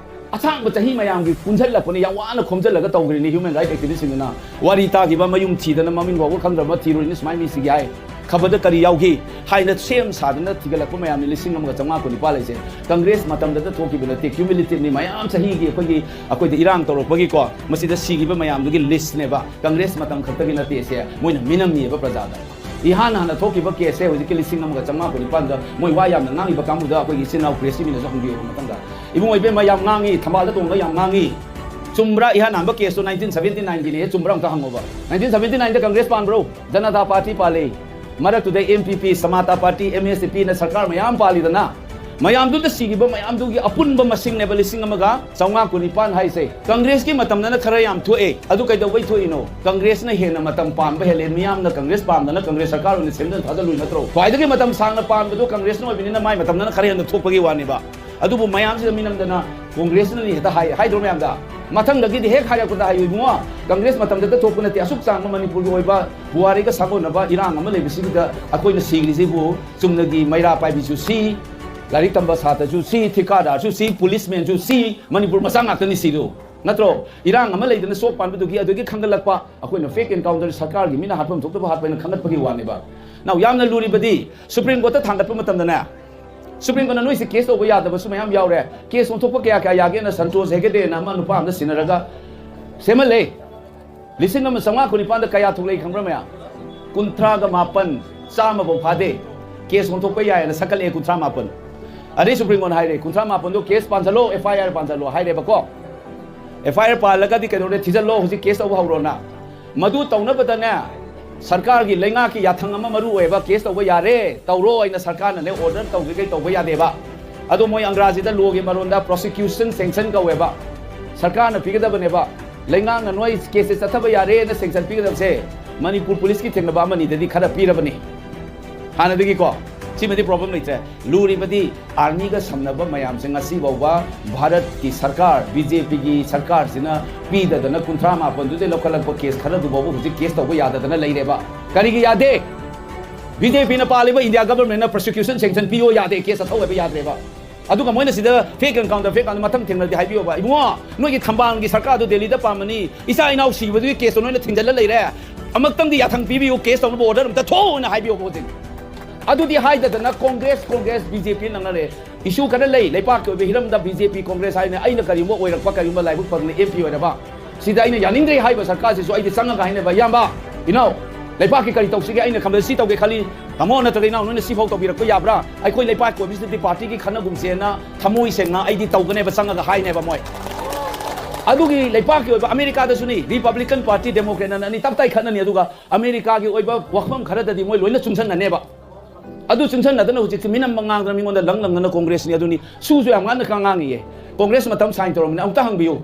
ꯑꯁꯥꯡꯕ ꯆꯍꯤ ꯃꯌꯥꯝꯒꯤ ꯄꯨꯟꯁꯤꯜꯂꯛꯄꯅꯤ, ꯌꯥꯝ ꯋꯥꯅ ꯈꯣꯝꯖꯤꯜꯂꯒ ꯇꯧꯈ꯭ꯔꯤꯅꯤ human rights activistꯁꯤꯡꯗꯨꯅ꯫ ꯋꯥꯔꯤ ꯇꯥꯈꯤꯕ, ꯃꯌꯨꯝ ꯊꯤꯗꯅ ꯃꯃꯤꯡ ꯐꯥꯎꯕ ꯈꯪꯗ꯭ꯔꯕ ꯊꯤꯔꯨꯔꯤꯅꯤ, ꯁꯨꯃꯥꯏꯅ ꯃꯤ ꯁꯤꯒꯦ ꯍꯥꯏ꯫ ꯈꯕꯔꯗ ꯀꯔꯤ ꯌꯥꯎꯈꯤ ꯍꯥꯏꯅ ꯁꯦꯝ ꯁꯥꯗꯅ ꯊꯤꯒꯠꯂꯛꯄ ꯃꯌꯥꯝꯅꯤ ꯂꯤꯁꯤꯡ ꯑꯃꯒ ꯆꯥꯝꯃꯉꯥ ꯀꯨꯟꯅꯤꯄꯥꯟ ꯂꯩꯁꯦ꯫ ꯀꯪꯒ꯭ꯔꯦꯁ ꯃꯇꯝꯗꯇ ꯊꯣꯛꯈꯤꯕ ꯅꯠꯇꯦ, cumulativeꯅꯤ, ꯃꯌꯥꯝ ꯆꯍꯤꯒꯤ ꯑꯩꯈꯣꯏꯒꯤ, ꯑꯩꯈꯣꯏꯗ ꯏꯔꯥꯡ ꯇꯧꯔꯛꯄꯒꯤꯀꯣ, ꯃꯁꯤꯗ ꯁꯤꯈꯤꯕ ꯃꯌꯥꯝꯗꯨꯒꯤ listꯅꯦꯕ꯫ ꯀꯪꯒ꯭ꯔꯦꯁ ꯃꯇꯝ ꯈꯛꯇꯒꯤ ꯅꯠꯇꯦ ꯁꯦ, ꯃꯣꯏꯅ ꯃꯤꯅꯝꯃꯤꯑꯕ ꯄ꯭ꯔꯖꯥꯗ꯫ ꯏꯍꯥꯟ ꯍꯥꯟꯅ ꯊꯣꯛꯈꯤꯕ caseꯁꯦ ꯍꯧꯖꯤꯛꯀꯤ ꯂꯤꯁꯤꯡ ꯑꯃꯒ ꯆꯥꯝꯃꯉꯥ ꯀꯨꯟꯅꯤꯄꯥꯟꯗ ꯃꯣꯏ ꯋꯥ ꯌꯥꯝꯅ ꯉꯥꯡꯉꯤꯕ ꯀꯥꯡꯕꯨꯗ ꯑꯩꯈꯣꯏꯒꯤ ꯏꯆꯤꯟ ꯏꯅꯥꯎ pressꯀꯤ ꯃꯤꯅꯁꯨ ꯍꯪꯕꯤꯌꯨꯕ ꯃꯊꯪꯗ꯫ ꯏꯕꯨꯡꯉꯣ ꯏꯕꯦꯝꯃ ꯌꯥꯝ ꯉꯥꯡꯉꯤ, ꯊꯝꯕꯥꯜꯗ ꯇꯣꯡꯉꯒ ꯌꯥꯝ ꯉꯥꯡꯉꯤ꯫ ꯆꯨꯝꯕ꯭ꯔꯥ? ꯏꯍꯥꯟ ꯍꯥꯟꯕ caseꯇꯣ nineteen seventy nineꯒꯤꯅꯦ, ꯆꯨꯝꯕ꯭ꯔꯥ ꯑꯝꯇ ꯍꯪꯉꯣꯕ꯫ Nineteen seventy nineꯗ ꯀꯪꯒ꯭ꯔꯦꯁ ꯄꯥꯟꯕ꯭ꯔꯣ? ꯖꯅꯇꯥ ꯄꯥꯔꯇꯤ ꯄꯥꯜꯂꯤ꯫ ꯃꯔꯛꯇꯨꯗ NPP, ꯁꯃꯥꯇꯥ ꯄꯥꯔꯇꯤ, MSDPꯅ ꯁꯔꯀꯥꯔ ꯃꯌꯥꯝ ꯄꯥꯜꯂꯤꯗꯅ꯫ ꯃꯌꯥꯝꯗꯨꯗ ꯁꯤꯈꯤꯕ ꯃꯌꯥꯝꯗꯨꯒꯤ ꯑꯄꯨꯟꯕ ꯃꯁꯤꯡꯅꯦꯕ ꯂꯤꯁꯤꯡ ꯑꯃꯒ ꯆꯥꯝꯃꯉꯥ ꯀꯨꯟꯅꯤꯄꯥꯟ ꯍꯥꯏꯁꯦ꯫ ꯀꯪꯒ꯭ꯔꯦꯁꯀꯤ ꯃꯇꯝꯗꯅ ꯈꯔ ꯌꯥꯝ ꯊꯣꯛꯑꯦ꯫ ꯑꯗꯨ ꯀꯩꯗꯧꯕꯩ ꯊꯣꯛꯏꯅꯣ? ꯀꯪꯒ꯭ꯔꯦꯁꯅ ꯍꯦꯟꯅ ꯃꯇꯝ ꯄꯥꯟꯕ ꯍꯦꯜꯂꯦ꯫ ꯃꯤꯌꯥꯝꯅ ꯀꯪꯒ꯭ꯔꯦꯁ ꯄꯥꯝꯗꯅ ꯀꯪꯒ꯭ꯔꯦꯁ ꯁꯔꯀꯥꯔ ꯑꯣꯏꯅ ꯁꯦꯝꯗꯅ ꯊꯥꯖꯜꯂꯨꯏ ꯅꯠꯇ꯭ꯔꯣ? ꯈ꯭ꯋꯥꯏꯗꯒꯤ ꯃꯇꯝ ꯁꯥꯡꯅ ꯄꯥꯟꯕꯗꯣ ꯀꯪꯒ꯭ꯔꯦꯁꯅ ꯑꯣꯏꯕꯅꯤꯅ ꯃꯥꯏ ꯃꯇꯝꯗꯅ ꯈꯔ ꯍꯦꯟꯅ ꯊꯣꯛꯄꯒꯤ ꯋꯥꯅꯦꯕ꯫ ꯑꯗꯨꯕꯨ ꯃꯌꯥꯝꯁꯤꯗ ꯃꯤꯅꯝꯗꯅ ꯀꯣꯡꯒ꯭ꯔꯦꯁꯅꯅꯤ ꯍꯦꯛꯇ ꯍꯥꯏ, ꯍꯥꯏꯗ꯭ꯔꯣ ꯃꯌꯥꯝꯗ? ꯃꯊꯪꯗꯒꯤꯗꯤ ꯍꯦꯛ ꯍꯥꯏꯔꯛꯄꯗ ꯍꯥꯏꯌꯨ, "ꯏꯕꯨꯡꯉꯣ, ꯀꯪꯒ꯭ꯔꯦꯁ ꯃꯇꯝꯗꯇ ꯊꯣꯛꯄ ꯅꯠꯇꯦ, ꯑꯁꯨꯛ ꯆꯥꯡꯕ ꯃꯅꯤꯄꯨꯔꯒꯤ ꯑꯣꯏꯕ ꯄꯨꯋꯥꯔꯤꯒ ꯁꯥꯒꯣꯟꯅꯕ ꯏꯔꯥꯡ ꯑꯃ ꯂꯩꯕꯁꯤꯗ ꯑꯩꯈꯣꯏꯅ ꯁꯤꯈ꯭ꯔꯤꯁꯤꯕꯨ ꯆꯨꯝꯅꯒꯤ ꯃꯩꯔꯥ ꯄꯥꯏꯕꯤꯁꯨ ꯁꯤ, ꯂꯥꯏꯔꯤꯛ ꯇꯝꯕ ꯁꯥꯇ꯭ꯔꯁꯨ ꯁꯤ, ꯊꯤꯀꯥꯗꯥꯔꯁꯨ ꯁꯤ, ꯄꯨꯂꯤꯁꯃꯦꯟꯁꯨ ꯁꯤ, ꯃꯅꯤꯄꯨꯔ ꯃꯆꯥ ꯉꯥꯛꯇꯅꯤ ꯁꯤꯗꯣ꯫ ꯅꯠꯇ꯭ꯔꯣ? ꯏꯔꯥꯡ ꯑꯃ ꯂꯩꯗꯅ ꯆꯣꯛ ꯄꯥꯟꯕꯗꯨꯒꯤ ꯑꯗꯨꯒꯤ ꯈꯟꯒꯠꯂꯛꯄ, ꯑꯩꯈꯣꯏꯅ fake encounter ꯁꯔꯀꯥꯔꯒꯤ ꯃꯤꯅ ꯍꯥꯠꯐꯝ ꯊꯣꯛꯇꯕ ꯍꯥꯠꯄ ꯍꯥꯏꯅ ꯈꯟꯒꯠꯄꯒꯤ ꯋꯥꯅꯦꯕ꯫ ꯅꯥꯎ, ꯌꯥꯝꯅ ꯂꯨꯔꯤꯕꯗꯤ ꯁꯨꯄ꯭ꯔꯤꯝ ꯀꯣꯔꯠꯇ ꯊꯥꯡꯒꯠꯄ ꯃꯇꯝꯗꯅꯦ, ꯁꯨꯄ꯭ꯔꯤꯝ ꯀꯣꯔꯠꯅ ꯅꯣꯏꯁꯦ ꯀꯦꯁ ꯇꯧꯕ ꯌꯥꯗꯕꯁꯨ ꯃꯌꯥꯝ ꯌꯥꯎꯔꯦ, ꯀꯦꯁ ꯑꯣꯟꯊꯣꯛꯄ ꯀꯌꯥ ꯀꯌꯥ ꯌꯥꯒꯦꯅ ꯁꯟꯇꯣꯁ ꯍꯦꯒꯗꯦꯅ ꯑꯃ ꯅꯨꯄꯥ ꯑꯃꯗ ꯁꯤꯟꯅꯔꯒ ꯁꯦꯝꯍꯜꯂꯦ꯫ ꯂꯤꯁꯤꯡ ꯑꯃ ꯆꯥꯝꯃꯉꯥ ꯀꯨꯟꯅꯤꯄꯥꯟꯗ ꯀꯌꯥ ꯊꯣꯛꯂꯛꯏ ꯈꯪꯕ꯭ꯔꯥ ꯃꯌꯥꯝ? ꯀꯨꯟꯊ꯭ꯔꯥꯒ ꯃꯥꯄꯟ, ꯆꯥꯝꯃ ꯐꯥꯎ ꯐꯥꯗꯦ꯫ ꯀꯦꯁ ꯑꯣꯟꯊꯣꯛꯄ ꯌꯥꯏꯌꯦꯅ ꯁꯛꯀꯠꯂꯛꯑꯦ ꯀꯨꯟꯊ꯭ꯔꯥ ꯃꯥꯄꯟ꯫ ꯑꯗꯩ ꯁꯨꯄ꯭ꯔꯤꯝ ꯀꯣꯔꯠꯅ ꯍꯥꯏꯔꯦ, "ꯀꯨꯟꯊ꯭ꯔꯥ ꯃꯥꯄꯟꯗꯣ ꯀꯦꯁ ꯄꯥꯟꯁꯤꯜꯂꯣ, FIR ꯄꯥꯟꯁꯤꯜꯂꯣ" ꯍꯥꯏꯔꯦꯕꯀꯣ꯫ FIR ꯄꯥꯜꯂꯒꯗꯤ ꯀꯩꯗꯧꯔꯦ, ꯊꯤꯖꯤꯜꯂꯣ, ꯍꯧꯖꯤꯛ ꯀꯦꯁ ꯇꯧꯕ ꯍꯧꯔꯣꯅ꯫ ꯃꯗꯨ ꯇꯧꯅꯕꯗꯅꯦ, ꯁꯔꯀꯥꯔꯒꯤ ꯂꯩꯉꯥꯛꯀꯤ ꯌꯥꯊꯪ ꯑꯃ ꯃꯔꯨ ꯑꯣꯏꯌꯦꯕ, ꯀꯦꯁ ꯇꯧꯕ ꯌꯥꯔꯦ, ꯇꯧꯔꯣ ꯍꯥꯏꯅ ꯁꯔꯀꯥꯔꯅꯅꯦ ꯑꯣꯔꯗꯔ ꯇꯧꯗ꯭ꯔꯤꯈꯩ ꯇꯧꯕ ꯌꯥꯗꯦꯕ꯫ ꯑꯗꯣ ꯃꯣꯏ ꯑꯪꯒ꯭ꯔꯥꯖꯤꯗ ꯂꯣꯒꯤ ꯃꯔꯣꯟꯗ prosecution sanction ꯀꯧꯋꯦꯕ꯫ ꯁꯔꯀꯥꯔꯅ ꯄꯤꯒꯗꯕꯅꯦꯕ꯫ ꯂꯩꯉꯥꯛꯅ ꯅꯣꯏ ꯀꯦꯁꯁꯦ ꯆꯠꯊꯕ ꯌꯥꯔꯦꯅ ꯁꯦꯡꯁꯟ ꯄꯤꯒꯗꯕꯁꯦ ꯃꯅꯤꯄꯨꯔ ꯄꯨꯂꯤꯁꯀꯤ ꯊꯦꯡꯅꯕ ꯑꯃꯅꯤꯗꯗꯤ ꯈꯔ ꯄꯤꯔꯕꯅꯤ ꯍꯥꯟꯅꯗꯒꯤꯀꯣ꯫ ꯁꯤꯃꯗꯤ ꯄ꯭ꯔꯣꯕ꯭ꯂꯦꯝ ꯂꯩꯇ꯭ꯔꯦ꯫ ꯂꯨꯔꯤꯕꯗꯤ ꯑꯥꯔꯃꯤꯒ ꯁꯝꯅꯕ ꯃꯌꯥꯝꯁꯦ ꯉꯁꯤ ꯐꯥꯎꯕ ꯚꯥꯔꯠꯀꯤ ꯁꯔꯀꯥꯔ, BJPꯒꯤ ꯁꯔꯀꯥꯔꯁꯤꯅ ꯄꯤꯗꯗꯅ ꯀꯨꯟꯊ꯭ꯔꯥ ꯃꯥꯄꯟꯗꯨꯗꯩ ꯂꯧꯈꯠꯂꯛꯄ ꯀꯦꯁ ꯈꯔꯗꯨ ꯐꯥꯎꯕ ꯍꯧꯖꯤꯛ ꯀꯦꯁ ꯇꯧꯕ ꯌꯥꯗꯗꯅ ꯂꯩꯔꯦꯕ꯫ ꯀꯔꯤꯒꯤ ꯌꯥꯗꯦ? BJPꯅ ꯄꯥꯜꯂꯤꯕ ꯏꯟꯗꯤꯌꯥ ꯒꯚꯔꯟꯃꯦꯟꯠꯅ prosecution sanction ꯄꯤꯌꯣ ꯌꯥꯗꯦ, ꯀꯦꯁ ꯆꯠꯊꯧ ꯍꯥꯏꯕ ꯌꯥꯗ꯭ꯔꯦꯕ꯫ ꯑꯗꯨꯒ ꯃꯣꯏꯅ ꯁꯤꯗ fake encounter, fake encounter ꯃꯊꯪ ꯊꯦꯡꯅꯔꯗꯤ ꯍꯥꯏꯕꯤꯌꯣꯕ, "ꯏꯕꯨꯡꯉꯣ, ꯅꯣꯏꯒꯤ ꯊꯝꯕꯥꯜꯒꯤ ꯁꯔꯀꯥꯔꯗꯨ ꯗꯦꯜꯂꯤꯗ ꯄꯥꯝꯃꯅꯤ, ꯏꯆꯥ ꯏꯅꯥꯎ ꯁꯤꯕꯗꯨꯒꯤ ꯀꯦꯁꯇꯣ ꯅꯣꯏꯅ ꯊꯤꯡꯖꯤꯜꯂ ꯂꯩꯔꯦ, ꯑꯃꯨꯛꯇꯪꯗꯤ ꯌꯥꯊꯪ ꯄꯤꯕꯤꯌꯨ, ꯀꯦꯁ ꯇꯧꯅꯕ ꯑꯣꯔꯗꯔ ꯑꯝꯇ ꯊꯣꯛꯑꯣꯅ ꯍꯥꯏꯕꯤꯌꯣꯕ ꯍꯧꯖꯤꯛ"꯫ ꯑꯗꯨꯗꯤ ꯍꯥꯏꯗꯗꯅ ꯀꯣꯡꯒ꯭ꯔꯦꯁ, ꯀꯣꯡꯒ꯭ꯔꯦꯁ, BJP ꯅꯪꯅꯔꯦ꯫ ꯏꯁꯨ ꯈꯔ ꯂꯩ, ꯂꯩꯄꯥꯛꯀꯤ ꯑꯣꯏꯕ ꯍꯤꯔꯝꯗ BJP, ꯀꯣꯡꯒ꯭ꯔꯦꯁ ꯍꯥꯏꯅ ꯑꯩꯅ ꯀꯔꯤꯒꯨꯝꯕ ꯑꯣꯏꯔꯛꯄ, ꯀꯔꯤꯒꯨꯝꯕ ꯂꯥꯏꯕꯛ ꯐꯗꯅ MP ꯑꯣꯏꯔꯕ, ꯁꯤꯗ ꯑꯩꯅ ꯌꯥꯅꯤꯡꯗ꯭ꯔꯦ ꯍꯥꯏꯕ ꯁꯔꯀꯥꯔꯁꯤꯁꯨ ꯑꯩꯗꯤ ꯆꯪꯉꯒ ꯍꯥꯏꯅꯕ, "ꯏꯌꯥꯝꯕ, ꯏꯅꯥꯎ, ꯂꯩꯄꯥꯛꯀꯤ ꯀꯔꯤ ꯇꯧꯁꯤꯒꯦ? ꯑꯩꯅ ꯈꯟꯕꯗ ꯁꯤ ꯇꯧꯒꯦ ꯈꯜꯂꯤ, ꯇꯥꯃꯣ ꯅꯠꯇ꯭ꯔꯒ ꯏꯅꯥꯎ, ꯅꯣꯏꯅ ꯁꯤꯐꯥꯎ ꯇꯧꯕꯤꯔꯛꯄ ꯌꯥꯕ꯭ꯔꯥ? ꯑꯩꯈꯣꯏ ꯂꯩꯄꯥꯛꯀꯤ ꯑꯣꯏꯕꯁꯤꯗꯗꯤ ꯄꯥꯔꯇꯤꯒꯤ ꯈꯟꯅꯒꯨꯝꯁꯦꯅ ꯊꯃꯣꯏ ꯁꯦꯡꯅ ꯑꯩꯗꯤ ꯇꯧꯒꯅꯦꯕ", ꯆꯪꯉꯒ ꯍꯥꯏꯅꯦꯕ ꯃꯣꯏ꯫ ꯑꯗꯨꯒꯤ ꯂꯩꯄꯥꯛꯀꯤ ꯑꯣꯏꯕ ꯑꯃꯦꯔꯤꯀꯥꯗꯁꯨꯅꯤ, Republican Party, Democrat ꯑꯅ ꯑꯅꯤ ꯇꯞ ꯇꯥꯏ ꯈꯠꯅꯅꯤ, ꯑꯗꯨꯒ ꯑꯃꯦꯔꯤꯀꯥꯒꯤ ꯑꯣꯏꯕ ꯋꯥꯐꯝ ꯈꯔꯗꯗꯤ ꯃꯣꯏ ꯂꯣꯏꯅ ꯆꯨꯡꯁꯟꯅꯅꯦꯕ꯫ ꯑꯗꯨ ꯆꯨꯡꯁꯟꯅꯗꯅ ꯍꯧꯖꯤꯛꯇꯤ ꯃꯤꯅꯝꯕ ꯉꯥꯡꯗꯅ ꯃꯤꯉꯣꯟꯗ ꯂꯪ ꯂꯪꯗꯅ ꯀꯣꯡꯒ꯭ꯔꯦꯁꯅꯤ ꯑꯗꯨꯅꯤ, ꯁꯨꯁꯨ ꯌꯥꯝ ꯉꯥꯡꯅ ꯉꯥꯡꯉꯤꯌꯦ꯫ ꯀꯣꯡꯒ꯭ꯔꯦꯁ ꯃꯇꯝ ꯁꯥꯏꯟ ꯇꯧꯔꯝꯕꯅꯤ, ꯑꯃꯨꯛꯇ ꯍꯪꯕꯤꯌꯨ꯫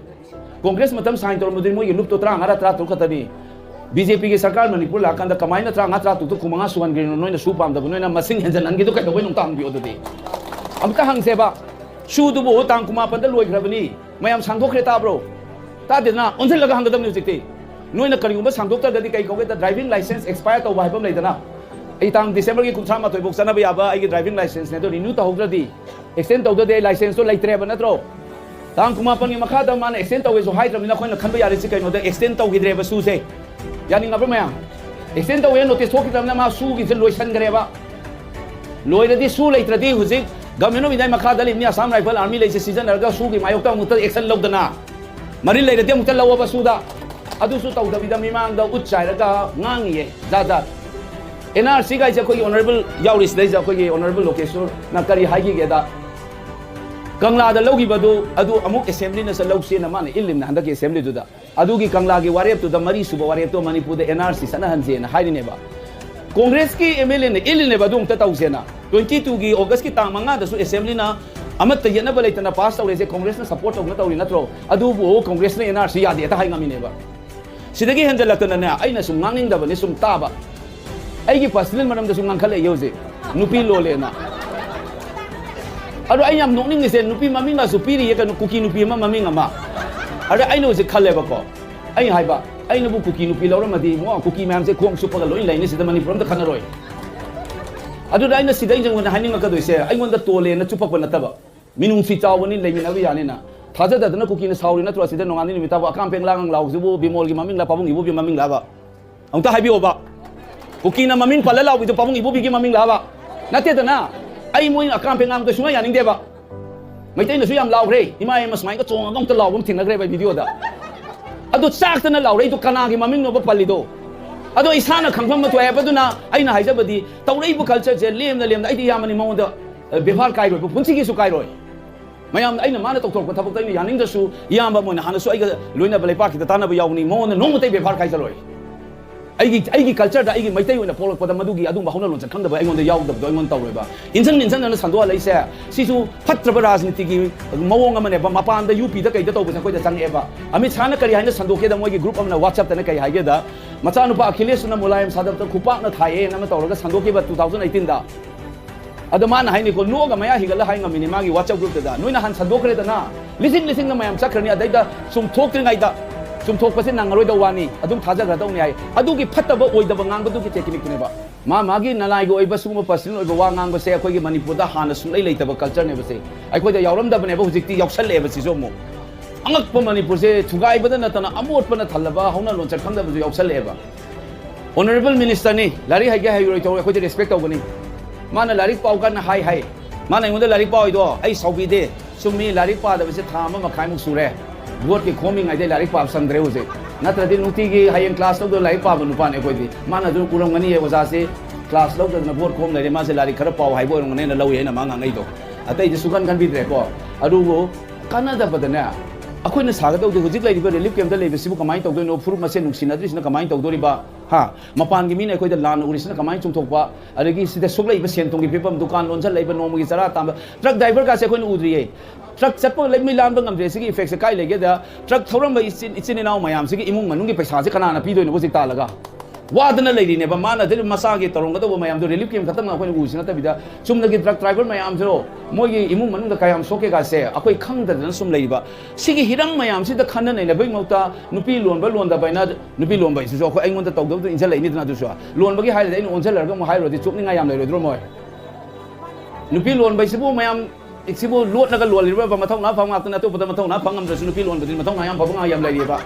ꯀꯣꯡꯒ꯭ꯔꯦꯁ ꯃꯇꯝ ꯁꯥꯏꯟ ꯇꯧꯔꯝꯕꯗꯨꯗꯤ ꯃꯣꯏꯒꯤ ꯂꯨꯞꯇꯣ ꯇꯔꯥꯃꯉꯥ ꯇꯔꯥꯇꯔꯨꯛ ꯈꯛꯇꯅꯤ꯫ BJPꯒꯤ ꯁꯔꯀꯥꯔ ꯃꯅꯤꯄꯨꯔ ꯂꯥꯛꯀꯥꯟꯗ ꯀꯃꯥꯏꯅ ꯇꯔꯥꯃꯉꯥ ꯇꯔꯥꯇꯔꯨꯛꯇ ꯀꯨꯟꯃꯉꯥ ꯁꯨꯍꯟꯈ꯭ꯔꯤꯅꯣ? ꯅꯣꯏꯅ ꯁꯨ ꯄꯥꯝꯗꯕ, ꯅꯣꯏꯅ ꯃꯁꯤꯡ ꯍꯦꯟꯖꯟꯍꯟꯒꯦꯗꯣ ꯀꯩꯗꯧꯕꯩꯅꯣ ꯑꯃꯨꯛꯇ ꯍꯪꯕꯤꯌꯨ ꯑꯗꯨꯗꯤ꯫ ꯑꯃꯨꯛꯇ ꯍꯪꯁꯦꯕ꯫ ꯁꯨꯗꯨꯕꯨ ꯇꯥꯡ ꯀꯨꯟꯃꯥꯄꯟꯗ ꯂꯣꯏꯈ꯭ꯔꯕꯅꯤ꯫ ꯃꯌꯥꯝ ꯁꯥꯡꯗꯣꯛꯈ꯭ꯔꯦ ꯇꯥꯕ꯭ꯔꯣ? ꯇꯥꯗꯦꯗꯅ, ꯑꯣꯟꯁꯤꯜꯂꯒ ꯍꯪꯒꯗꯕꯅꯤ ꯍꯧꯖꯤꯛꯇꯤ꯫ ꯅꯣꯏꯅ ꯀꯔꯤꯒꯨꯝꯕ ꯁꯥꯡꯗꯣꯛꯇ꯭ꯔꯒꯗꯤ ꯀꯩ ꯀꯧꯒꯦꯗ, driving licence expire ꯇꯧꯕ ꯍꯥꯏꯕ ꯑꯃ ꯂꯩꯗꯅ꯫ ꯑꯩ ꯇꯥꯡ ꯗꯤꯁꯦꯝꯕꯔꯒꯤ ꯀꯨꯟꯊ꯭ꯔꯥ ꯃꯥꯊꯣꯏ ꯐꯥꯎ ꯆꯠꯅꯕ ꯌꯥꯕ ꯑꯩꯒꯤ driving licenceꯅꯦ, ꯑꯗꯣ renew ꯇꯧꯍꯧꯗ꯭ꯔꯗꯤ, extend ꯇꯧꯗ꯭ꯔꯗꯤ ꯑꯩ licenceꯇꯣ ꯂꯩꯇ꯭ꯔꯦꯕ ꯅꯠꯇ꯭ꯔꯣ? ꯇꯥꯡ ꯀꯨꯟꯃꯥꯄꯟꯒꯤ ꯃꯈꯥꯗ ꯃꯥꯅ extend ꯇꯧꯋꯦꯁꯨ ꯍꯥꯏꯗ꯭ꯔꯕꯅꯤꯅ ꯑꯩꯈꯣꯏꯅ ꯈꯟꯕ ꯌꯥꯔꯤꯁꯤ ꯀꯩꯅꯣꯗ extend ꯇꯧꯈꯤꯗ꯭ꯔꯦꯕ ꯁꯨꯁꯦ꯫ ꯌꯥꯅꯤꯡꯉꯕ꯭ꯔꯥ ꯃꯌꯥꯝ? Extend ꯇꯧꯋꯦ notice ꯊꯣꯛꯈꯤꯗ꯭ꯔꯕꯅꯤꯅ ꯃꯥ ꯁꯨꯒꯤꯁꯦ ꯂꯣꯏꯁꯟꯈ꯭ꯔꯦꯕ꯫ ꯂꯣꯏꯔꯗꯤ ꯁꯨ ꯂꯩꯇ꯭ꯔꯗꯤ ꯍꯧꯖꯤꯛ Government of India ꯃꯈꯥꯗ ꯂꯩꯕꯅꯤ Assam Rifle Army ꯂꯩꯁꯦ ꯁꯤꯖꯤꯟꯅꯔꯒ ꯁꯨꯒꯤ ꯃꯥꯌꯣꯛꯇ ꯑꯃꯨꯛꯇ action ꯂꯧꯗꯅ ꯃꯔꯤꯜ ꯂꯩꯔꯗꯤ ꯑꯃꯨꯛꯇ ꯂꯧꯑꯣꯕ ꯁꯨꯗ꯫ ꯑꯗꯨꯁꯨ ꯇꯧꯗꯕꯤꯗ ꯃꯤꯃꯥꯡꯗ ꯎꯠ ꯆꯥꯏꯔꯒ ꯉꯥꯡꯉꯤꯌꯦ ꯖꯥꯠ ꯖꯥꯠ꯫ NRC ꯒꯥꯏꯁꯦ ꯑꯩꯈꯣꯏꯒꯤ honourable ꯌꯥꯎꯔꯤꯁꯤꯗꯩꯁꯦ ꯑꯩꯈꯣꯏꯒꯤ honourable ꯂꯣꯀꯦꯁꯣꯔꯅ ꯀꯔꯤ ꯍꯥꯏꯈꯤꯒꯦꯗ, ꯀꯪꯂꯥꯗ ꯂꯧꯈꯤꯕꯗꯨ ꯑꯗꯨ ꯑꯃꯨꯛ assembly ꯅ ꯆꯠ ꯂꯧꯁꯦꯅ ꯃꯥꯅ ꯏꯜꯂꯤꯝꯅ ꯍꯟꯗꯛꯀꯤ assembly ꯗꯨꯗ꯫ ꯑꯗꯨꯒꯤ ꯀꯪꯂꯥꯒꯤ ꯋꯥꯔꯦꯞꯇꯨꯗ ꯃꯔꯤꯁꯨꯕ ꯋꯥꯔꯦꯞꯇꯣ ꯃꯅꯤꯄꯨꯔꯗ NRC ꯆꯠꯅꯍꯟꯁꯦꯅ ꯍꯥꯏꯔꯤꯅꯦꯕ꯫ Congress ꯀꯤ MLA ꯅ ꯏꯜꯂꯤꯅꯦꯕ ꯑꯗꯨ ꯑꯃꯨꯛꯇ ꯇꯧꯁꯦꯅ꯫ Twenty two ꯒꯤ August ꯀꯤ ꯇꯥꯡ ꯃꯉꯥꯗꯁꯨ assembly ꯅ ꯑꯃꯠꯇ ꯌꯦꯠꯅꯕ ꯂꯩꯇꯅ pass ꯇꯧꯔꯦꯁꯦ, Congress ꯅ support ꯇꯧꯅ ꯇꯧꯔꯤ ꯅꯠꯇ꯭ꯔꯣ? ꯑꯗꯨꯕꯨ Congress ꯅ NRC ꯌꯥꯗꯦ ꯍꯦꯛꯇ ꯍꯥꯏ ꯉꯝꯃꯤꯅꯦꯕ꯫ ꯁꯤꯗꯒꯤ ꯍꯦꯟꯖꯜꯂꯛꯇꯅꯅꯦ ꯑꯩꯅ ꯁꯨꯝ ꯉꯥꯡꯅꯤꯡꯗꯕꯅꯤ ꯁꯨꯝ ꯇꯥꯕ꯫ ꯑꯩꯒꯤ personal ꯃꯔꯝꯗꯁꯨ ꯉꯥꯡꯈꯠꯂꯛꯏ ꯍꯧꯖꯤꯛ, ꯅꯨꯄꯤ ꯂꯣꯜꯂꯦꯅ꯫ ꯑꯗꯣ ꯑꯩ ꯌꯥꯝ ꯅꯣꯛꯅꯤꯡꯉꯤꯁꯦ, ꯅꯨꯄꯤ ꯃꯃꯤꯡꯒꯁꯨ ꯄꯤꯔꯤꯌꯦ, ꯀꯩꯅꯣ, ꯀꯨꯀꯤ ꯅꯨꯄꯤ ꯑꯃ ꯃꯃꯤꯡ ꯑꯃ꯫ ꯑꯗ ꯑꯩꯅ ꯍꯧꯖꯤꯛ ꯈꯜꯂꯦꯕꯀꯣ, ꯑꯩ ꯍꯥꯏꯕ, ꯑꯩꯅꯕꯨ ꯀꯨꯀꯤ ꯅꯨꯄꯤ ꯂꯧꯔꯝꯃꯗꯤ ꯃꯣ ꯀꯨꯀꯤ ꯃꯌꯥꯝꯁꯦ ꯈꯣꯡ ꯆꯨꯞꯄꯒ ꯂꯣꯏ ꯂꯩꯅꯤ ꯁꯤꯗ, ꯃꯅꯤꯄꯨꯔ ꯑꯝꯇ ꯈꯠꯅꯔꯣꯏ꯫ ꯑꯗꯨꯗ ꯑꯩꯅ ꯁꯤꯗꯩ ꯑꯩꯉꯣꯟꯗ ꯍꯥꯏꯅꯤꯡꯉꯛꯀꯗꯣꯏꯁꯦ, ꯑꯩꯉꯣꯟꯗ ꯇꯣꯜꯂꯦꯅ ꯆꯨꯞꯄꯛꯄ ꯅꯠꯇꯕ, ꯃꯤꯅꯨꯡꯁꯤ ꯆꯥꯎꯕꯅꯤ, ꯂꯩꯃꯤꯟꯅꯕ ꯌꯥꯅꯤꯅ꯫ ꯊꯥꯖꯗꯗꯅ ꯀꯨꯀꯤꯅ ꯁꯥꯎꯔꯤ ꯅꯠꯇ꯭ꯔꯣ? ꯁꯤꯗ ꯅꯣꯡꯉꯥꯟꯗꯤ ꯅꯨꯃꯤꯠ ꯇꯥꯕ ꯑꯀꯥꯝ ꯄꯦꯡ ꯂꯥꯡ ꯂꯥꯎꯁꯤꯕꯨ ꯕꯤꯃꯣꯜꯒꯤ ꯃꯃꯤꯡꯂ ꯄꯥꯕꯨꯡꯒꯤ ꯏꯕꯣꯕꯤ ꯃꯃꯤꯡꯂꯕ? ꯑꯃꯨꯛꯇ ꯍꯥꯏꯕꯤꯌꯣꯕ꯫ ꯀꯨꯀꯤꯅ ꯃꯃꯤꯡ ꯄꯜꯂ ꯂꯥꯎꯕꯤꯗꯣ ꯄꯥꯕꯨꯡ ꯏꯕꯣꯕꯤꯒꯤ ꯃꯃꯤꯡꯂꯕ? ꯅꯠꯇꯦꯗꯅ꯫ ꯑꯩ ꯃꯣꯏꯅ ꯑꯀꯥꯝ ꯄꯦꯡ ꯉꯥꯡꯕꯗꯣ ꯁꯨꯡꯌꯥ ꯌꯥꯅꯤꯡꯗꯦꯕ꯫ ꯃꯩꯇꯩꯅꯁꯨ ꯌꯥꯝ ꯂꯥꯎꯈ꯭ꯔꯦ, "ꯏꯃꯥ, ꯏꯃꯥ, ꯁꯨꯃꯥꯏꯅꯒ ꯆꯣꯡꯉꯒ ꯑꯃꯨꯛꯇ ꯂꯥꯎꯕ ꯑꯃ ꯊꯦꯡꯅꯈ꯭ꯔꯦꯕ ꯑꯩ video ꯗ"꯫ ꯑꯗꯣ ꯆꯥꯛꯇꯅ ꯂꯥꯎꯔꯛꯏꯗꯣ ꯀꯅꯥꯒꯤ ꯃꯃꯤꯡꯅꯣꯕ ꯄꯜꯂꯤꯗꯣ? ꯑꯗꯣ ꯏꯁꯥꯅ ꯈꯪꯐꯝ ꯑꯃ ꯊꯣꯛꯑꯦ ꯍꯥꯏꯕꯗꯨꯅ ꯑꯩꯅ ꯍꯥꯏꯖꯕꯗꯤ ꯇꯧꯔꯛꯏꯕ culture ꯁꯦ ꯂꯦꯝꯅ ꯂꯦꯝꯅ ꯑꯩꯗꯤ ꯏꯌꯥꯝꯕꯅꯤ ꯃꯉꯣꯟꯗ, ꯑ, ꯕꯦꯕꯥꯔ ꯀꯥꯏꯔꯣꯏꯕ, ꯄꯨꯟꯁꯤꯒꯤꯁꯨ ꯀꯥꯏꯔꯣꯏ꯫ ꯃꯌꯥꯝꯅ ꯑꯩꯅ ꯃꯥꯅ ꯇꯧꯊꯣꯔꯛꯄ ꯊꯕꯛꯇ ꯑꯩꯅ ꯌꯥꯅꯤꯡꯗ꯭ꯔꯁꯨ, ꯏꯌꯥꯝꯕ ꯑꯃ ꯑꯣꯏꯅ ꯍꯥꯟꯅꯁꯨ ꯑꯩꯒ ꯂꯣꯏꯅꯕ ꯂꯩꯄꯥꯛꯀꯤꯗ ꯇꯥꯟꯅꯕ ꯌꯥꯎꯕꯅꯤ, ꯃꯉꯣꯟꯗ ꯅꯣꯡꯃꯇ ꯑꯩ ꯕꯦꯕꯥꯔ ꯀꯥꯏꯖꯔꯣꯏ꯫ ꯑꯩꯒꯤ, ꯑꯩꯒꯤ culture ꯗ, ꯑꯩꯒꯤ ꯃꯩꯇꯩ ꯑꯣꯏꯅ ꯄꯣꯛꯂꯛꯄꯗ ꯃꯗꯨꯒꯤ ꯑꯗꯨꯒꯨꯝꯕ ꯍꯧꯅ ꯂꯣꯟꯆꯠ ꯈꯪꯗꯕ ꯑꯩꯉꯣꯟꯗ ꯌꯥꯎꯗꯕꯗꯣ ꯑꯩꯉꯣꯟꯗ ꯇꯧꯔꯣꯏꯕ꯫ ꯏꯟꯖꯟ ꯏꯟꯖꯟꯗꯅ ꯁꯟꯗꯣꯛꯍꯜꯂꯛꯏꯁꯦ ꯁꯤꯁꯨ ꯐꯠꯇ꯭ꯔꯕ ꯔꯥꯖꯅꯤꯇꯤꯒꯤ ꯃꯑꯣꯡ ꯑꯃꯅꯦꯕ꯫ ꯃꯄꯥꯟꯗ ꯌꯨ ꯄꯤꯗ ꯀꯩꯗ ꯇꯧꯕꯁꯦ ꯑꯩꯈꯣꯏꯗ ꯆꯪꯉꯛꯑꯦꯕ꯫ ꯑꯃꯤꯠ ꯁꯥꯍꯅ ꯀꯔꯤ ꯍꯥꯏꯅ ꯁꯟꯗꯣꯛꯀꯦꯗ, ꯃꯣꯏꯒꯤ group ꯑꯃꯅ WhatsApp ꯇꯅ ꯀꯔꯤ ꯍꯥꯏꯒꯦꯗ, "ꯃꯆꯥꯅꯨꯄꯥ ꯑꯈꯤꯂꯦꯁꯇꯨꯅ ꯃꯨꯂꯥꯌꯝ ꯁꯥꯗꯞꯇ ꯈꯨꯄꯥꯛꯅ ꯊꯥꯏꯌꯦꯅ" ꯑꯃ ꯇꯧꯔꯒ ꯁꯟꯗꯣꯛꯈꯤꯕ two thousand eighteen ꯗ꯫ ꯑꯗꯣ ꯃꯥꯅ ꯍꯥꯏꯅꯤꯀꯣ, ꯅꯣꯛꯑꯒ ꯃꯌꯥ ꯍꯤꯒꯠꯂ ꯍꯥꯏ ꯉꯝꯃꯤꯅꯤ ꯃꯥꯒꯤ WhatsApp group ꯇꯨꯗ꯫ ꯅꯣꯏ ꯅꯍꯥꯟ ꯁꯟꯗꯣꯛꯈ꯭ꯔꯦꯗꯅ, ꯂꯤꯁꯤꯡ ꯂꯤꯁꯤꯡꯅ ꯃꯌꯥꯝ ꯆꯠꯈ꯭ꯔꯅꯤ, ꯑꯗꯩꯗ ꯆꯨꯝꯊꯣꯛꯇ꯭ꯔꯤꯉꯩꯗ, ꯆꯨꯝꯊꯣꯛꯄꯁꯦ ꯅꯪꯉꯔꯣꯏꯗꯧ ꯋꯥꯅꯤ, ꯑꯗꯨꯝ ꯊꯥꯖꯈ꯭ꯔꯗꯧꯅꯤ ꯍꯥꯏ꯫ ꯑꯗꯨꯒꯤ ꯐꯠꯇꯕ ꯑꯣꯏꯗꯕ ꯉꯥꯡꯕꯗꯨꯒꯤ technique ꯇꯨꯅꯦꯕ꯫ ꯃꯥ ꯃꯥꯒꯤ ꯅꯂꯥꯏꯒꯤ ꯑꯣꯏꯕ ꯁꯤꯒꯨꯝꯕ personal ꯑꯣꯏꯕ ꯋꯥ ꯉꯥꯡꯕꯁꯦ ꯑꯩꯈꯣꯏꯒꯤ ꯃꯅꯤꯄꯨꯔꯗ ꯍꯥꯟꯅ ꯁꯨꯡꯂꯩ ꯂꯩꯇꯕ cultureꯅꯦꯕꯁꯦ꯫ ꯑꯩꯈꯣꯏꯗ ꯌꯥꯎꯔꯝꯗꯕꯅꯦꯕ, ꯍꯧꯖꯤꯛꯇꯤ ꯌꯥꯎꯁꯜꯂꯛꯑꯦꯕ ꯁꯤꯁꯨ ꯑꯃꯨꯛ꯫ ꯑꯉꯛꯄ, ꯃꯅꯤꯄꯨꯔꯁꯦ ꯊꯨꯒꯥꯏꯕꯗ ꯅꯠꯇꯅ ꯑꯃꯣꯠꯄꯅ ꯊꯜꯂꯕ ꯍꯧꯅ ꯂꯣꯟꯆꯠ ꯈꯪꯗꯕꯁꯨ ꯌꯥꯎꯁꯜꯂꯛꯑꯦꯕ꯫ Honourable Ministerꯅꯤ, ꯂꯥꯏꯔꯤꯛ ꯍꯩꯒꯦ ꯍꯩꯔꯣꯏ ꯇꯧꯔꯣꯏ, ꯑꯩꯈꯣꯏꯗꯤ respect ꯇꯧꯒꯅꯤ꯫ ꯃꯥꯅ ꯂꯥꯏꯔꯤꯛ ꯄꯥꯎ ꯀꯟꯅ ꯍꯥꯏ ꯍꯥꯏ꯫ ꯃꯥꯅ ꯑꯩꯉꯣꯟꯗ ꯂꯥꯏꯔꯤꯛ ꯄꯥꯎ ꯍꯥꯏꯗꯣ ꯑꯩ ꯁꯥꯎꯕꯤꯗꯦ꯫ ꯆꯨꯝꯃꯤ, ꯂꯥꯏꯔꯤꯛ ꯄꯥꯗꯕꯁꯦ ꯊꯥ ꯑꯃ ꯃꯈꯥꯏꯃꯨꯛ ꯁꯨꯔꯦ꯫ Voteꯀꯤ ꯈꯣꯝꯃꯤꯉꯩꯗꯩ ꯂꯥꯏꯔꯤꯛ ꯄꯥꯕ ꯁꯪꯗ꯭ꯔꯦ ꯍꯧꯖꯤꯛ꯫ ꯅꯠꯇ꯭ꯔꯗꯤ ꯅꯨꯡꯇꯤꯒꯤ ꯍꯌꯦꯡ class ꯂꯧꯗꯣ ꯂꯥꯏꯔꯤꯛ ꯄꯥꯕ ꯅꯨꯄꯥꯅꯦ ꯑꯩꯈꯣꯏꯗꯤ꯫ ꯃꯥꯅ ꯑꯗꯨꯝ ꯎꯔꯝꯒꯅꯤꯌꯦ, ꯑꯣꯖꯥꯁꯦ class ꯂꯧꯗꯗꯅ vote ꯈꯣꯝ ꯂꯩꯔꯦ, ꯃꯥꯁꯦ ꯂꯥꯏꯔꯤꯛ ꯈꯔ ꯄꯥꯎ ꯍꯥꯏꯕ ꯑꯣꯏꯔꯝꯒꯅꯦꯅ ꯂꯧꯏ ꯑꯩꯅ ꯃꯥ ꯉꯥꯡꯉꯛꯏꯗꯣ꯫ ꯑꯇꯩꯗꯤ ꯁꯨꯡꯈꯟ ꯈꯟꯕꯤꯗ꯭ꯔꯦꯀꯣ꯫ ꯑꯗꯨꯕꯨ ꯀꯥꯟꯅꯗꯕꯗꯅꯦ, ꯑꯩꯈꯣꯏꯅ ꯁꯥꯒꯗꯧꯗꯤ ꯍꯧꯖꯤꯛ ꯂꯩꯔꯤꯕ relief campꯇ ꯂꯩꯕꯁꯤꯕꯨ ꯀꯃꯥꯏꯅ ꯇꯧꯗꯣꯏꯅꯣ? ꯐꯨꯔꯨꯞ ꯃꯁꯦꯟ ꯅꯨꯡꯁꯤꯅꯗ꯭ꯔꯤꯁꯤꯅ ꯀꯃꯥꯏꯅ ꯇꯧꯗꯣꯔꯤꯕ? ꯍꯥ? ꯃꯄꯥꯟꯒꯤ ꯃꯤꯅ ꯑꯩꯈꯣꯏꯗ ꯂꯥꯟꯅ ꯎꯔꯤꯁꯤꯅ ꯀꯃꯥꯏꯅ ꯆꯨꯝꯊꯣꯛꯄ? ꯑꯗꯒꯤ ꯁꯤꯗ ꯁꯣꯛꯂꯛꯏꯕ ꯁꯦꯟ ꯊꯨꯝꯒꯤ ꯐꯤꯕꯝ, ꯗꯨꯀꯥꯟ ꯂꯣꯟꯁꯤꯜꯂꯛꯏꯕ, ꯅꯣꯡꯃꯒꯤ ꯆꯔꯥ ꯇꯥꯟꯕ, truck driverꯒꯥꯁꯦ ꯑꯩꯈꯣꯏꯅ ꯎꯗ꯭ꯔꯤꯌꯦ꯫ Truck ꯆꯠꯄ ꯂꯩꯃꯤ ꯂꯥꯟꯕ ꯉꯝꯗ꯭ꯔꯦ꯫ ꯁꯤꯒꯤ effectꯁꯦ ꯀꯥꯏ ꯂꯩꯒꯦꯗ, truck ꯊꯧꯔꯝꯕ ꯏꯆꯤꯟ, ꯏꯆꯤꯟ ꯏꯅꯥꯎ ꯃꯌꯥꯝꯁꯤꯒꯤ ꯏꯃꯨꯡ ꯃꯅꯨꯡꯒꯤ ꯄꯩꯁꯥꯁꯦ ꯀꯅꯥꯅ ꯄꯤꯗꯣꯏꯅꯣ ꯍꯧꯖꯤꯛ ꯇꯥꯜꯂꯒ? ꯋꯥꯗꯅ ꯂꯩꯔꯤꯅꯦꯕ꯫ ꯃꯥꯅ ꯑꯗꯨ ꯃꯁꯥꯒꯤ ꯇꯧꯔꯝꯒꯗꯧꯕ ꯃꯌꯥꯝꯗꯣ relief camp ꯈꯛꯇꯪ ꯑꯩꯈꯣꯏꯅ ꯎꯁꯤ ꯅꯠꯇꯕꯤꯗ, ꯆꯨꯝꯅꯒꯤ truck driver ꯃꯌꯥꯝꯁꯨ ꯃꯣꯏꯒꯤ ꯏꯃꯨꯡ ꯃꯅꯨꯡꯗ ꯀꯌꯥꯝ ꯁꯣꯛꯀꯦꯒꯥꯁꯦ ꯑꯩꯈꯣꯏ ꯈꯪꯗꯗꯅ ꯁꯨꯝ ꯂꯩꯔꯤꯕ꯫ ꯁꯤꯒꯤ ꯍꯤꯔꯝ ꯃꯌꯥꯝꯁꯤꯗ ꯈꯟꯅ ꯅꯩꯅꯕꯒꯤ ꯃꯍꯨꯠꯇ ꯅꯨꯄꯤ ꯂꯣꯟꯕ ꯂꯣꯟꯗꯕ ꯍꯥꯏꯅ, ꯅꯨꯄꯤ ꯂꯣꯟꯕ ꯍꯥꯏꯁꯤꯁꯨ ꯑꯩꯈꯣꯏ ꯑꯩꯉꯣꯟꯗ ꯇꯧꯗꯕꯗꯨ ꯏꯟꯁꯤꯜꯂꯛꯏꯅꯤꯗꯅ꯫ ꯑꯗꯨꯁꯨ ꯂꯣꯟꯕꯒꯤ ꯍꯥꯏꯔꯗꯤ ꯑꯩꯅ ꯑꯣꯟꯁꯤꯜꯂꯔꯒ ꯑꯃꯨꯛ ꯍꯥꯏꯔꯨꯔꯗꯤ ꯆꯨꯞꯅꯤꯡꯉꯥꯏ ꯌꯥꯝ ꯂꯩꯔꯣꯏꯗ꯭ꯔꯣ ꯃꯣꯏ? ꯅꯨꯄꯤ ꯂꯣꯟꯕ ꯍꯥꯏꯁꯤꯕꯨ ꯃꯌꯥꯝ ꯁꯤꯕꯨ ꯂꯣꯠꯅꯒ ꯂꯣꯜꯂꯤꯕ ꯃꯊꯧꯅꯥ ꯐꯕ ꯉꯥꯛꯇꯅꯤ, ꯑꯇꯣꯞꯄꯗ ꯃꯊꯧꯅꯥ ꯐꯕ ꯉꯝꯗ꯭ꯔꯁꯨ ꯅꯨꯄꯤ ꯂꯣꯟꯕꯗꯨꯗꯤ ꯃꯊꯧꯅꯥ ꯌꯥꯝ ꯐꯕ ꯉꯥꯛ ꯌꯥꯝ ꯂꯩꯔꯤꯑꯕ꯫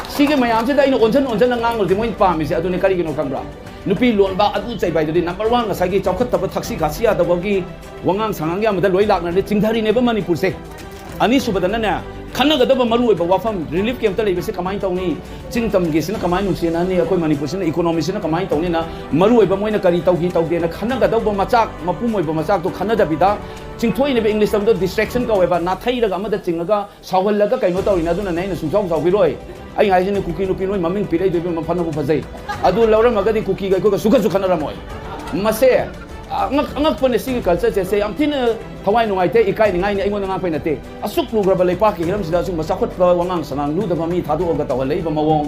ꯁꯤꯒꯤ ꯃꯌꯥꯝꯁꯤꯗ ꯑꯩꯅ ꯑꯣꯟꯁꯤꯟ ꯑꯣꯟꯁꯤꯟꯅ ꯉꯥꯡꯉꯨꯔꯗꯤ ꯃꯣꯏꯅ ꯄꯥꯝꯃꯤꯁꯦ ꯑꯗꯨꯅꯤ꯫ ꯀꯔꯤꯒꯤꯅꯣ ꯈꯪꯕ꯭ꯔꯥ? ꯅꯨꯄꯤ ꯂꯣꯟꯕ ꯑꯗꯨ ꯆꯩꯕ ꯍꯥꯏꯗꯨꯗꯤ number one, ꯉꯁꯥꯏꯒꯤ ꯆꯥꯎꯈꯠꯇꯕ, ꯊꯛꯁꯤ ꯈꯥꯁꯤ ꯌꯥꯗꯕꯒꯤ ꯋꯥꯉꯥꯡ ꯁꯉꯥꯡꯒꯤ ꯑꯃꯗ ꯂꯣꯏ ꯂꯥꯛꯅꯔꯦ, ꯆꯤꯡꯊꯔꯤꯅꯦꯕ ꯃꯅꯤꯄꯨꯔꯁꯦ꯫ ꯑꯅꯤꯁꯨꯕꯗꯅꯅꯦ, ꯈꯟꯅꯒꯗꯕ ꯃꯔꯨꯑꯣꯏꯕ ꯋꯥꯐꯝ, relief campꯇ ꯂꯩꯕꯁꯦ ꯀꯃꯥꯏꯅ ꯇꯧꯅꯤ? ꯆꯤꯡ ꯇꯝꯒꯤꯁꯤꯅ ꯀꯃꯥꯏꯅ ꯅꯨꯡꯁꯤꯅꯍꯟꯅꯤ? ꯑꯩꯈꯣꯏ ꯃꯅꯤꯄꯨꯔꯁꯤꯅ economyꯁꯤꯅ ꯀꯃꯥꯏꯅ ꯇꯧꯅꯤꯅ ꯃꯔꯨꯑꯣꯏꯕ ꯃꯣꯏꯅ ꯀꯔꯤ ꯇꯧꯈꯤ ꯇꯧꯗꯦꯅ ꯈꯟꯅꯒꯗꯧꯕ ꯃꯆꯥꯛ, ꯃꯄꯨꯝ ꯑꯣꯏꯕ ꯃꯆꯥꯛꯇꯣ ꯈꯟꯅꯗꯕꯤꯗ, ꯆꯤꯡꯊꯣꯛꯏꯅꯦꯕ, Englishꯇ ꯃꯗꯨ distraction ꯀꯧꯋꯦꯕ, ꯅꯥꯊꯩꯔꯒ ꯑꯃꯗ ꯆꯤꯡꯉꯒ ꯁꯥꯎꯍꯜꯂꯒ ꯀꯩꯅꯣ ꯇꯧꯔꯤꯅꯦ꯫ ꯑꯗꯨꯅꯅꯦ ꯑꯩꯅ ꯁꯨꯡꯁꯥꯎ ꯁꯥꯎꯕꯤꯔꯣꯏ꯫ ꯑꯩ ꯍꯥꯏꯁꯤꯅꯦ, ꯀꯨꯀꯤ ꯅꯨꯄꯤ ꯅꯣꯏ ꯃꯃꯤꯡ ꯄꯤꯔꯛꯏꯗꯣ ꯏꯕꯦꯝꯃ ꯐꯅꯕꯨ ꯐꯖꯩ꯫ ꯑꯗꯨ ꯂꯧꯔꯝꯃꯒꯗꯤ ꯀꯨꯀꯤꯒ ꯑꯩꯈꯣꯏꯒ ꯁꯨꯈꯟꯁꯨ ꯈꯟꯅꯔꯝꯃꯣꯏ꯫ ꯃꯁꯦ ꯑꯉꯛ-, ꯑꯉꯛꯄꯅꯦ ꯁꯤꯒꯤ cultureꯁꯦ꯫ ꯁꯦ ꯌꯥꯝ ꯊꯤꯅ ꯊꯋꯥꯏ ꯅꯨꯡꯉꯥꯏꯇꯦ, ꯏꯀꯥꯏꯅꯤꯡꯉꯥꯏꯅꯤ, ꯑꯩꯉꯣꯟꯗ ꯉꯥꯡꯄꯩ ꯅꯠꯇꯦ꯫ ꯑꯁꯨꯛ ꯂꯨꯈ꯭ꯔꯕ ꯂꯩꯄꯥꯛꯀꯤ ꯍꯤꯔꯝꯁꯤꯗ ꯑꯁꯨꯝꯕ ꯆꯥꯎꯈꯠꯄ ꯋꯥꯉꯥꯡ ꯁꯉꯥꯡ ꯂꯨꯗꯕ ꯃꯤ ꯊꯥꯗꯣꯛꯑꯒ ꯇꯧꯍꯜꯂꯛꯏꯕ ꯃꯑꯣꯡ,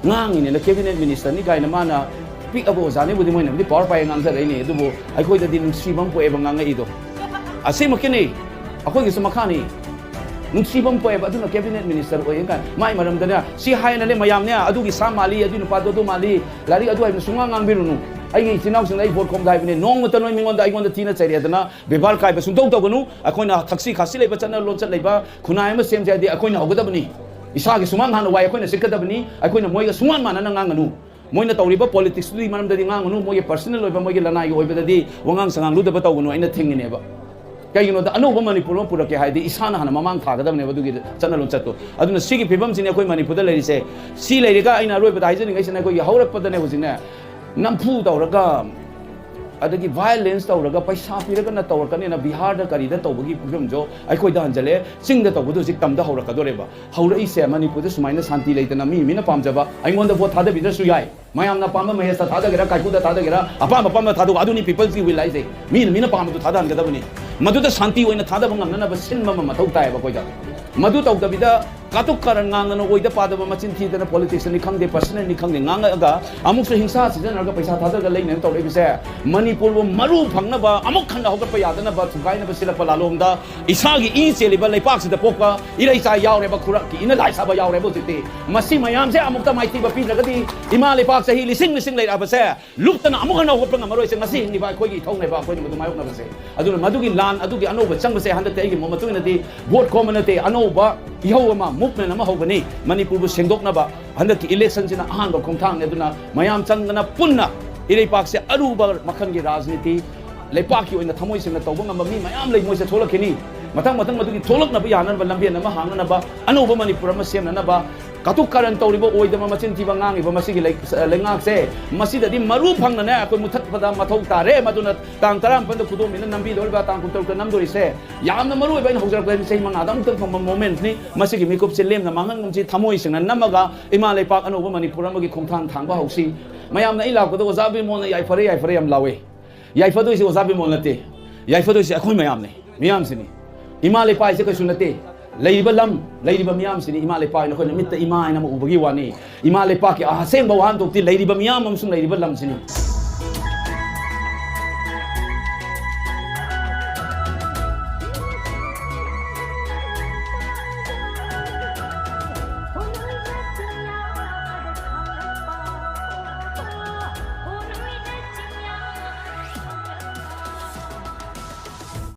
ꯉꯥꯡꯉꯤꯅꯦꯅ cabinet ministerꯅꯤ ꯀꯥꯏꯅ ꯃꯥꯅ ꯄꯤꯛꯑꯕ ꯑꯣꯖꯥꯅꯤꯕꯨꯗꯤ ꯃꯣꯏꯅꯕꯨꯗꯤ power ꯄꯥꯏ ꯉꯥꯡꯖꯔꯛꯏꯅꯦ, ꯑꯗꯨꯕꯨ ꯑꯩꯈꯣꯏꯗꯗꯤ ꯅꯨꯡꯁꯤꯕ ꯑꯃ ꯄꯣꯛꯑꯦꯕ ꯉꯥꯡꯉꯛꯏꯗꯣ꯫ ꯑꯁꯤꯃꯛꯀꯤꯅꯤ, ꯑꯩꯈꯣꯏꯒꯤꯁꯨ ꯃꯈꯥꯅꯤ꯫ ꯅꯨꯡꯁꯤꯕ ꯑꯃ ꯄꯣꯛꯑꯦꯕ, ꯑꯗꯨꯅ cabinet minister ꯑꯣꯏꯌꯦ ꯀꯥꯏꯅ ꯃꯥꯏ ꯃꯔꯝꯗꯅꯦ ꯁꯤ ꯍꯥꯏꯅꯅꯦ ꯃꯌꯥꯝꯅꯦ, ꯑꯗꯨꯒꯤ ꯁꯥ ꯃꯥꯜꯂꯤ, ꯑꯗꯨꯒꯤ ꯅꯨꯄꯥꯗꯣ ꯑꯗꯨ ꯃꯥꯜꯂꯤ, ꯂꯥꯏꯔꯤꯛ ꯑꯗꯨ ꯍꯥꯏꯕꯅ ꯁꯨꯡꯉꯥꯡ ꯉꯥꯡꯕꯤꯔꯨꯅꯨ꯫ ꯑꯩꯒꯤ ꯏꯆꯤꯟ ꯏꯅꯥꯎꯁꯤꯡꯗ ꯑꯩ ꯚꯣꯠ ꯈꯣꯝꯗ ꯍꯥꯏꯕꯅꯤ, ꯅꯣꯡꯃꯇ ꯅꯣꯏ ꯃꯤꯉꯣꯟꯗ, ꯑꯩꯉꯣꯟꯗ ꯊꯤꯅ ꯆꯩꯔꯦꯗꯅ ꯕꯦꯕꯥꯔ ꯀꯥꯏꯕ ꯁꯨꯡꯇꯧ ꯇꯧꯒꯅꯨ꯫ ꯑꯩꯈꯣꯏꯅ ꯊꯛꯁꯤ ꯈꯥꯁꯤ ꯂꯩꯕ ꯆꯠꯅ ꯂꯣꯟꯆꯠ ꯂꯩꯕ ꯈꯨꯟꯅꯥꯏ ꯑꯃ ꯁꯦꯝꯁꯦ ꯍꯥꯏꯗꯤ ꯑꯩꯈꯣꯏꯅ ꯍꯧꯒꯗꯕꯅꯤ꯫ ꯏꯁꯥꯒꯤ ꯁꯨꯃꯥꯡ ꯍꯥꯟꯅ ꯋꯥꯏ ꯑꯩꯈꯣꯏꯅ ꯁꯤꯠꯀꯗꯕꯅꯤ꯫ ꯑꯩꯈꯣꯏꯅ ꯃꯣꯏꯒ ꯁꯨꯡꯃꯥꯟ ꯃꯥꯟꯅꯅ ꯉꯥꯡꯒꯅꯨ꯫ ꯃꯣꯏꯅ ꯇꯧꯔꯤꯕ ꯄꯣꯂꯤꯇꯤꯛꯁꯇꯨꯒꯤ ꯃꯔꯝꯗꯗꯤ ꯉꯥꯡꯒꯅꯨ, ꯃꯣꯏꯒꯤ ꯄꯔꯁꯅꯦꯜ ꯑꯣꯏꯕ, ꯃꯣꯏꯒꯤ ꯂꯅꯥꯏꯒꯤ ꯑꯣꯏꯕꯗꯗꯤ ꯋꯥꯉꯥꯡ ꯁꯉꯥꯡ ꯂꯨꯗꯕ ꯇꯧꯒꯅꯨ, ꯑꯩꯅ ꯊꯤꯡꯉꯤꯅꯦꯕ꯫ ꯀꯩꯒꯤꯅꯣꯗ, ꯑꯅꯧꯕ ꯃꯅꯤꯄꯨꯔ ꯑꯃ ꯄꯨꯔꯛꯀꯦ ꯍꯥꯏꯔꯗꯤ ꯏꯁꯥꯅ ꯍꯥꯟꯅ ꯃꯃꯥꯡ ꯊꯥꯒꯗꯕꯅꯦꯕ ꯑꯗꯨꯒꯤ ꯆꯠꯅ ꯂꯣꯟꯆꯠꯇꯣ꯫ ꯑꯗꯨꯅ ꯁꯤꯒꯤ ꯐꯤꯕꯝꯁꯤꯅꯦ ꯑꯩꯈꯣꯏ ꯃꯅꯤꯄꯨꯔꯗ ꯂꯩꯔꯤꯁꯦ꯫ ꯁꯤ ꯂꯩꯔꯒ ꯑꯩꯅ ꯑꯔꯣꯏꯕꯗ ꯍꯥꯏꯖꯅꯤꯡꯉꯤꯁꯤꯅ, ꯑꯩꯈꯣꯏꯒꯤ ꯍꯧꯔꯛꯄꯗꯅꯦ ꯍꯧꯖꯤꯛꯅꯦ, ꯅꯝꯐꯨ ꯇꯧꯔꯒ, ꯑꯗꯒꯤ ꯚꯥꯏꯑꯣꯂꯦꯟꯁ ꯇꯧꯔꯒ, ꯄꯩꯁꯥ ꯄꯤꯔꯒꯅ ꯇꯧꯔꯛꯀꯅꯤꯅ ꯕꯤꯍꯥꯔꯗ ꯀꯔꯤꯗ ꯇꯧꯕꯒꯤ ꯐꯤꯕꯝꯁꯨ ꯑꯩꯈꯣꯏꯗ ꯍꯟꯖꯜꯂꯦ꯫ ꯆꯤꯡꯗ ꯇꯧꯕꯗꯣ ꯍꯧꯖꯤꯛ ꯇꯝꯗ ꯍꯧꯔꯛꯀꯗꯣꯔꯦꯕ꯫ ꯍꯧꯔꯛꯏꯁꯦ ꯃꯅꯤꯄꯨꯔꯗ ꯁꯨꯃꯥꯏꯅ ꯁꯥꯟꯇꯤ ꯂꯩꯇꯅ ꯃꯤ ꯃꯤꯅ ꯄꯥꯝꯖꯕ, ꯑꯩꯉꯣꯟꯗ ꯚꯣꯠ ꯊꯥꯗꯕꯤꯗ꯭ꯔꯁꯨ ꯌꯥꯏ, ꯃꯌꯥꯝꯅ ꯑꯄꯥꯝꯕ ꯃꯍꯦꯁꯇ ꯊꯥꯗꯒꯦꯔꯥ, ꯀꯥꯏꯀꯨꯗ ꯊꯥꯗꯒꯦꯔꯥ, ꯑꯄꯥꯝꯕ ꯑꯄꯥꯝꯕ ꯊꯥꯗꯣꯛꯑꯣ, ꯑꯗꯨꯅꯤ people's will ꯍꯥꯏꯁꯦ꯫ ꯃꯤꯅ ꯃꯤꯅ ꯄꯥꯝꯕꯗꯨ ꯊꯥꯗꯍꯟꯒꯗꯕꯅꯤ꯫ ꯃꯗꯨꯗ ꯁꯥꯟꯇꯤ ꯑꯣꯏꯅ ꯊꯥꯗꯕ ꯉꯝꯅꯅꯕ ꯁꯤꯟꯕ ꯑꯃ ꯃꯊꯧ ꯇꯥꯏꯌꯦꯕ ꯑꯩꯈꯣꯏꯗ꯫ ꯃꯗꯨ ꯇꯧꯗꯕꯤꯗ ꯀꯥꯇꯨꯛ ꯀꯥꯔꯟ ꯉꯥꯡꯗꯅ, ꯑꯣꯏꯗ ꯄꯥꯗꯕ ꯃꯆꯤꯟ ꯊꯤꯗꯅ, ꯄꯣꯂꯤꯇꯤꯛꯁꯅꯤ ꯈꯪꯗꯦ, ꯄꯔꯁꯅꯦꯜꯅꯤ ꯈꯪꯗꯦ, ꯉꯥꯡꯉꯛꯑꯒ ꯑꯃꯨꯛꯁꯨ ꯍꯤꯡꯁꯥ ꯁꯤꯖꯤꯟꯅꯔꯒ ꯄꯩꯁꯥ ꯊꯥꯗꯔꯒ ꯂꯩꯅꯕ ꯇꯧꯔꯛꯏꯕꯁꯦ, ꯃꯅꯤꯄꯨꯔꯕꯨ ꯃꯔꯨ ꯐꯪꯅꯕ, ꯑꯃꯨꯛ ꯍꯟꯅ ꯍꯧꯒꯠꯄ ꯌꯥꯗꯅꯕ ꯊꯨꯒꯥꯏꯅꯕ ꯁꯤꯜꯂꯛꯄ ꯂꯥꯂꯣꯡꯗ ꯏꯁꯥꯒꯤ ꯏ ꯆꯦꯜꯂꯤꯕ ꯂꯩꯄꯥꯛꯁꯤꯗ ꯄꯣꯛꯄ ꯏꯔꯩꯆꯥ ꯌꯥꯎꯔꯦꯕ, ꯈꯨꯔꯛꯀꯤ ꯏꯅ ꯂꯥꯏ ꯁꯥꯕ ꯌꯥꯎꯔꯦꯕ ꯍꯧꯖꯤꯛꯇꯤ꯫ ꯃꯁꯤ ꯃꯌꯥꯝꯁꯦ ꯑꯃꯨꯛꯇ ꯃꯥꯏꯊꯤꯕ ꯄꯤꯗ꯭ꯔꯒꯗꯤ ꯏꯃꯥ ꯂꯩꯄꯥꯛ ꯆꯍꯤ ꯂꯤꯁꯤꯡ ꯂꯤꯁꯤꯡ ꯂꯩꯔꯛꯑꯕꯁꯦ ꯂꯨꯞꯇꯅ ꯑꯃꯨꯛ ꯍꯟꯅ ꯍꯧꯒꯠꯄ ꯉꯝꯃꯔꯣꯏꯁꯦ꯫ ꯉꯁꯤ ꯍꯤꯡꯂꯤꯕ ꯑꯩꯈꯣꯏꯒꯤ ꯏꯊꯧꯅꯦꯕ ꯑꯩꯈꯣꯏꯅ ꯃꯗꯨ ꯃꯥꯌꯣꯛꯅꯕꯁꯦ꯫ ꯑꯗꯨꯅ ꯃꯗꯨꯒꯤ ꯂꯥꯟ ꯑꯗꯨꯒꯤ ꯑꯅꯧꯕ ꯆꯪꯕꯁꯦ ꯍꯟꯗꯛꯇꯤ ꯑꯩꯒꯤ ꯃꯣꯠ ꯃꯇꯨꯡ ꯏꯟꯅꯗꯤ ꯚꯣꯠ ꯈꯣꯝꯕ ꯅꯠꯇꯦ, ꯑꯅꯧꯕ ꯏꯍꯧ ꯑꯃ, movement ꯑꯃ ꯍꯧꯒꯅꯤ꯫ ꯃꯅꯤꯄꯨꯔꯕꯨ ꯁꯦꯡꯗꯣꯛꯅꯕ ꯍꯟꯗꯛꯀꯤ ꯏꯂꯦꯛꯁꯟꯁꯤꯅ ꯑꯍꯥꯟꯕ ꯈꯣꯡꯊꯥꯡꯅꯤ꯫ ꯑꯗꯨꯅ ꯃꯌꯥꯝ ꯆꯪꯗꯅ ꯄꯨꯟꯅ ꯏꯔꯩꯄꯥꯛꯁꯦ ꯑꯔꯨꯕ ꯃꯈꯜꯒꯤ ꯔꯥꯖꯅꯤꯇꯤ, ꯂꯩꯄꯥꯛꯀꯤ ꯑꯣꯏꯅ ꯊꯃꯣꯏ ꯁꯦꯡꯅ ꯇꯧꯕ ꯉꯝꯕ ꯃꯤ ꯃꯌꯥꯝ ꯂꯩ, ꯃꯣꯏꯁꯦ ꯊꯣꯛꯂꯛꯈꯤꯅꯤ꯫ ꯃꯊꯪ ꯃꯊꯪ ꯃꯗꯨꯒꯤ ꯊꯣꯛꯂꯛꯅꯕ ꯌꯥꯅꯅꯕ ꯂꯝꯕꯦꯟ ꯑꯃ ꯍꯥꯡꯅꯅꯕ, ꯑꯅꯧꯕ ꯃꯅꯤꯄꯨꯔ ꯑꯃ ꯁꯦꯝꯅꯅꯕ, ꯀꯥꯇꯨꯛ ꯀꯥꯔꯟ ꯇꯧꯔꯤꯕ, ꯑꯣꯏꯗꯕ ꯃꯆꯤꯟ ꯊꯤꯕ ꯉꯥꯡꯉꯤꯕ ꯃꯁꯤꯒꯤ ꯂꯩ-, ꯂꯩꯉꯥꯛꯁꯦ, ꯃꯁꯤꯗꯗꯤ ꯃꯔꯨ ꯐꯪꯅꯅꯦ ꯑꯩꯈꯣꯏ ꯃꯨꯊꯠꯄꯗ ꯃꯊꯧ ꯇꯥꯔꯦ꯫ ꯃꯗꯨꯅ ꯇꯥꯡ ꯇꯔꯥꯃꯥꯄꯟꯗ ꯈꯨꯗꯣꯝꯕꯤꯅ ꯅꯝꯕꯤꯗꯧꯔꯤꯕ, ꯇꯥꯡ ꯀꯨꯟꯇꯔꯨꯛꯇ ꯅꯝꯗꯣꯔꯤꯁꯦ, ꯌꯥꯝꯅ ꯃꯔꯨ ꯑꯣꯏꯕ ꯑꯩꯅ ꯍꯧꯖꯔꯛꯄꯗ ꯆꯍꯤ ꯃꯉꯥꯗ ꯑꯃꯨꯛꯇꯪ ꯐꯪꯕ momentꯅꯤ꯫ ꯃꯁꯤꯒꯤ ꯃꯤꯀꯨꯞꯁꯦ ꯂꯦꯝꯅ ꯃꯥꯡꯍꯟꯒꯨꯝꯁꯤ, ꯊꯃꯣꯏ ꯁꯦꯡꯅ ꯅꯝꯃꯒ ꯏꯃꯥ ꯂꯩꯄꯥꯛ ꯑꯅꯧꯕ ꯃꯅꯤꯄꯨꯔ ꯑꯃꯒꯤ ꯈꯣꯡꯊꯥꯡ ꯊꯥꯡꯕ ꯍꯧꯁꯤ꯫ ꯃꯌꯥꯝꯅ ꯑꯩ ꯂꯥꯛꯄꯗ ꯑꯣꯖꯥ ꯕꯤꯃꯣꯜꯅ "ꯌꯥꯏꯐꯔꯦ, ꯌꯥꯏꯐꯔꯦ" ꯌꯥꯝ ꯂꯥꯎꯋꯦ꯫ ꯌꯥꯏꯐꯗꯣꯏꯁꯦ ꯑꯣꯖꯥ ꯕꯤꯃꯣꯜ ꯅꯠꯇꯦ, ꯌꯥꯏꯐꯗꯣꯏꯁꯦ ꯑꯩꯈꯣꯏ ꯃꯌꯥꯝꯅꯤ, ꯃꯤꯌꯥꯝꯁꯤꯅꯤ꯫ ꯏꯃꯥ ꯂꯩꯄꯥꯛ ꯍꯥꯏꯁꯦ ꯀꯩꯁꯨ ꯅꯠꯇꯦ, ꯂꯩꯔꯤꯕ ꯂꯝ, ꯂꯩꯔꯤꯕ ꯃꯤꯌꯥꯝꯁꯤꯅꯤ ꯏꯃꯥ ꯂꯩꯄꯥꯛ ꯍꯥꯏꯅ ꯑꯩꯈꯣꯏꯅ ꯃꯤꯠꯇ ꯏꯃꯥ ꯍꯥꯏꯅ ꯑꯃ ꯎꯕꯒꯤ ꯋꯥꯅꯤ꯫ ꯏꯃꯥ ꯂꯩꯄꯥꯛꯀꯤ ꯑꯁꯦꯡꯕ ꯋꯥꯍꯟꯊꯣꯛꯇꯤ ꯂꯩꯔꯤꯕ ꯃꯤꯌꯥꯝ ꯑꯃꯁꯨꯡ ꯂꯩꯔꯤꯕ ꯂꯝꯁꯤꯅꯤ꯫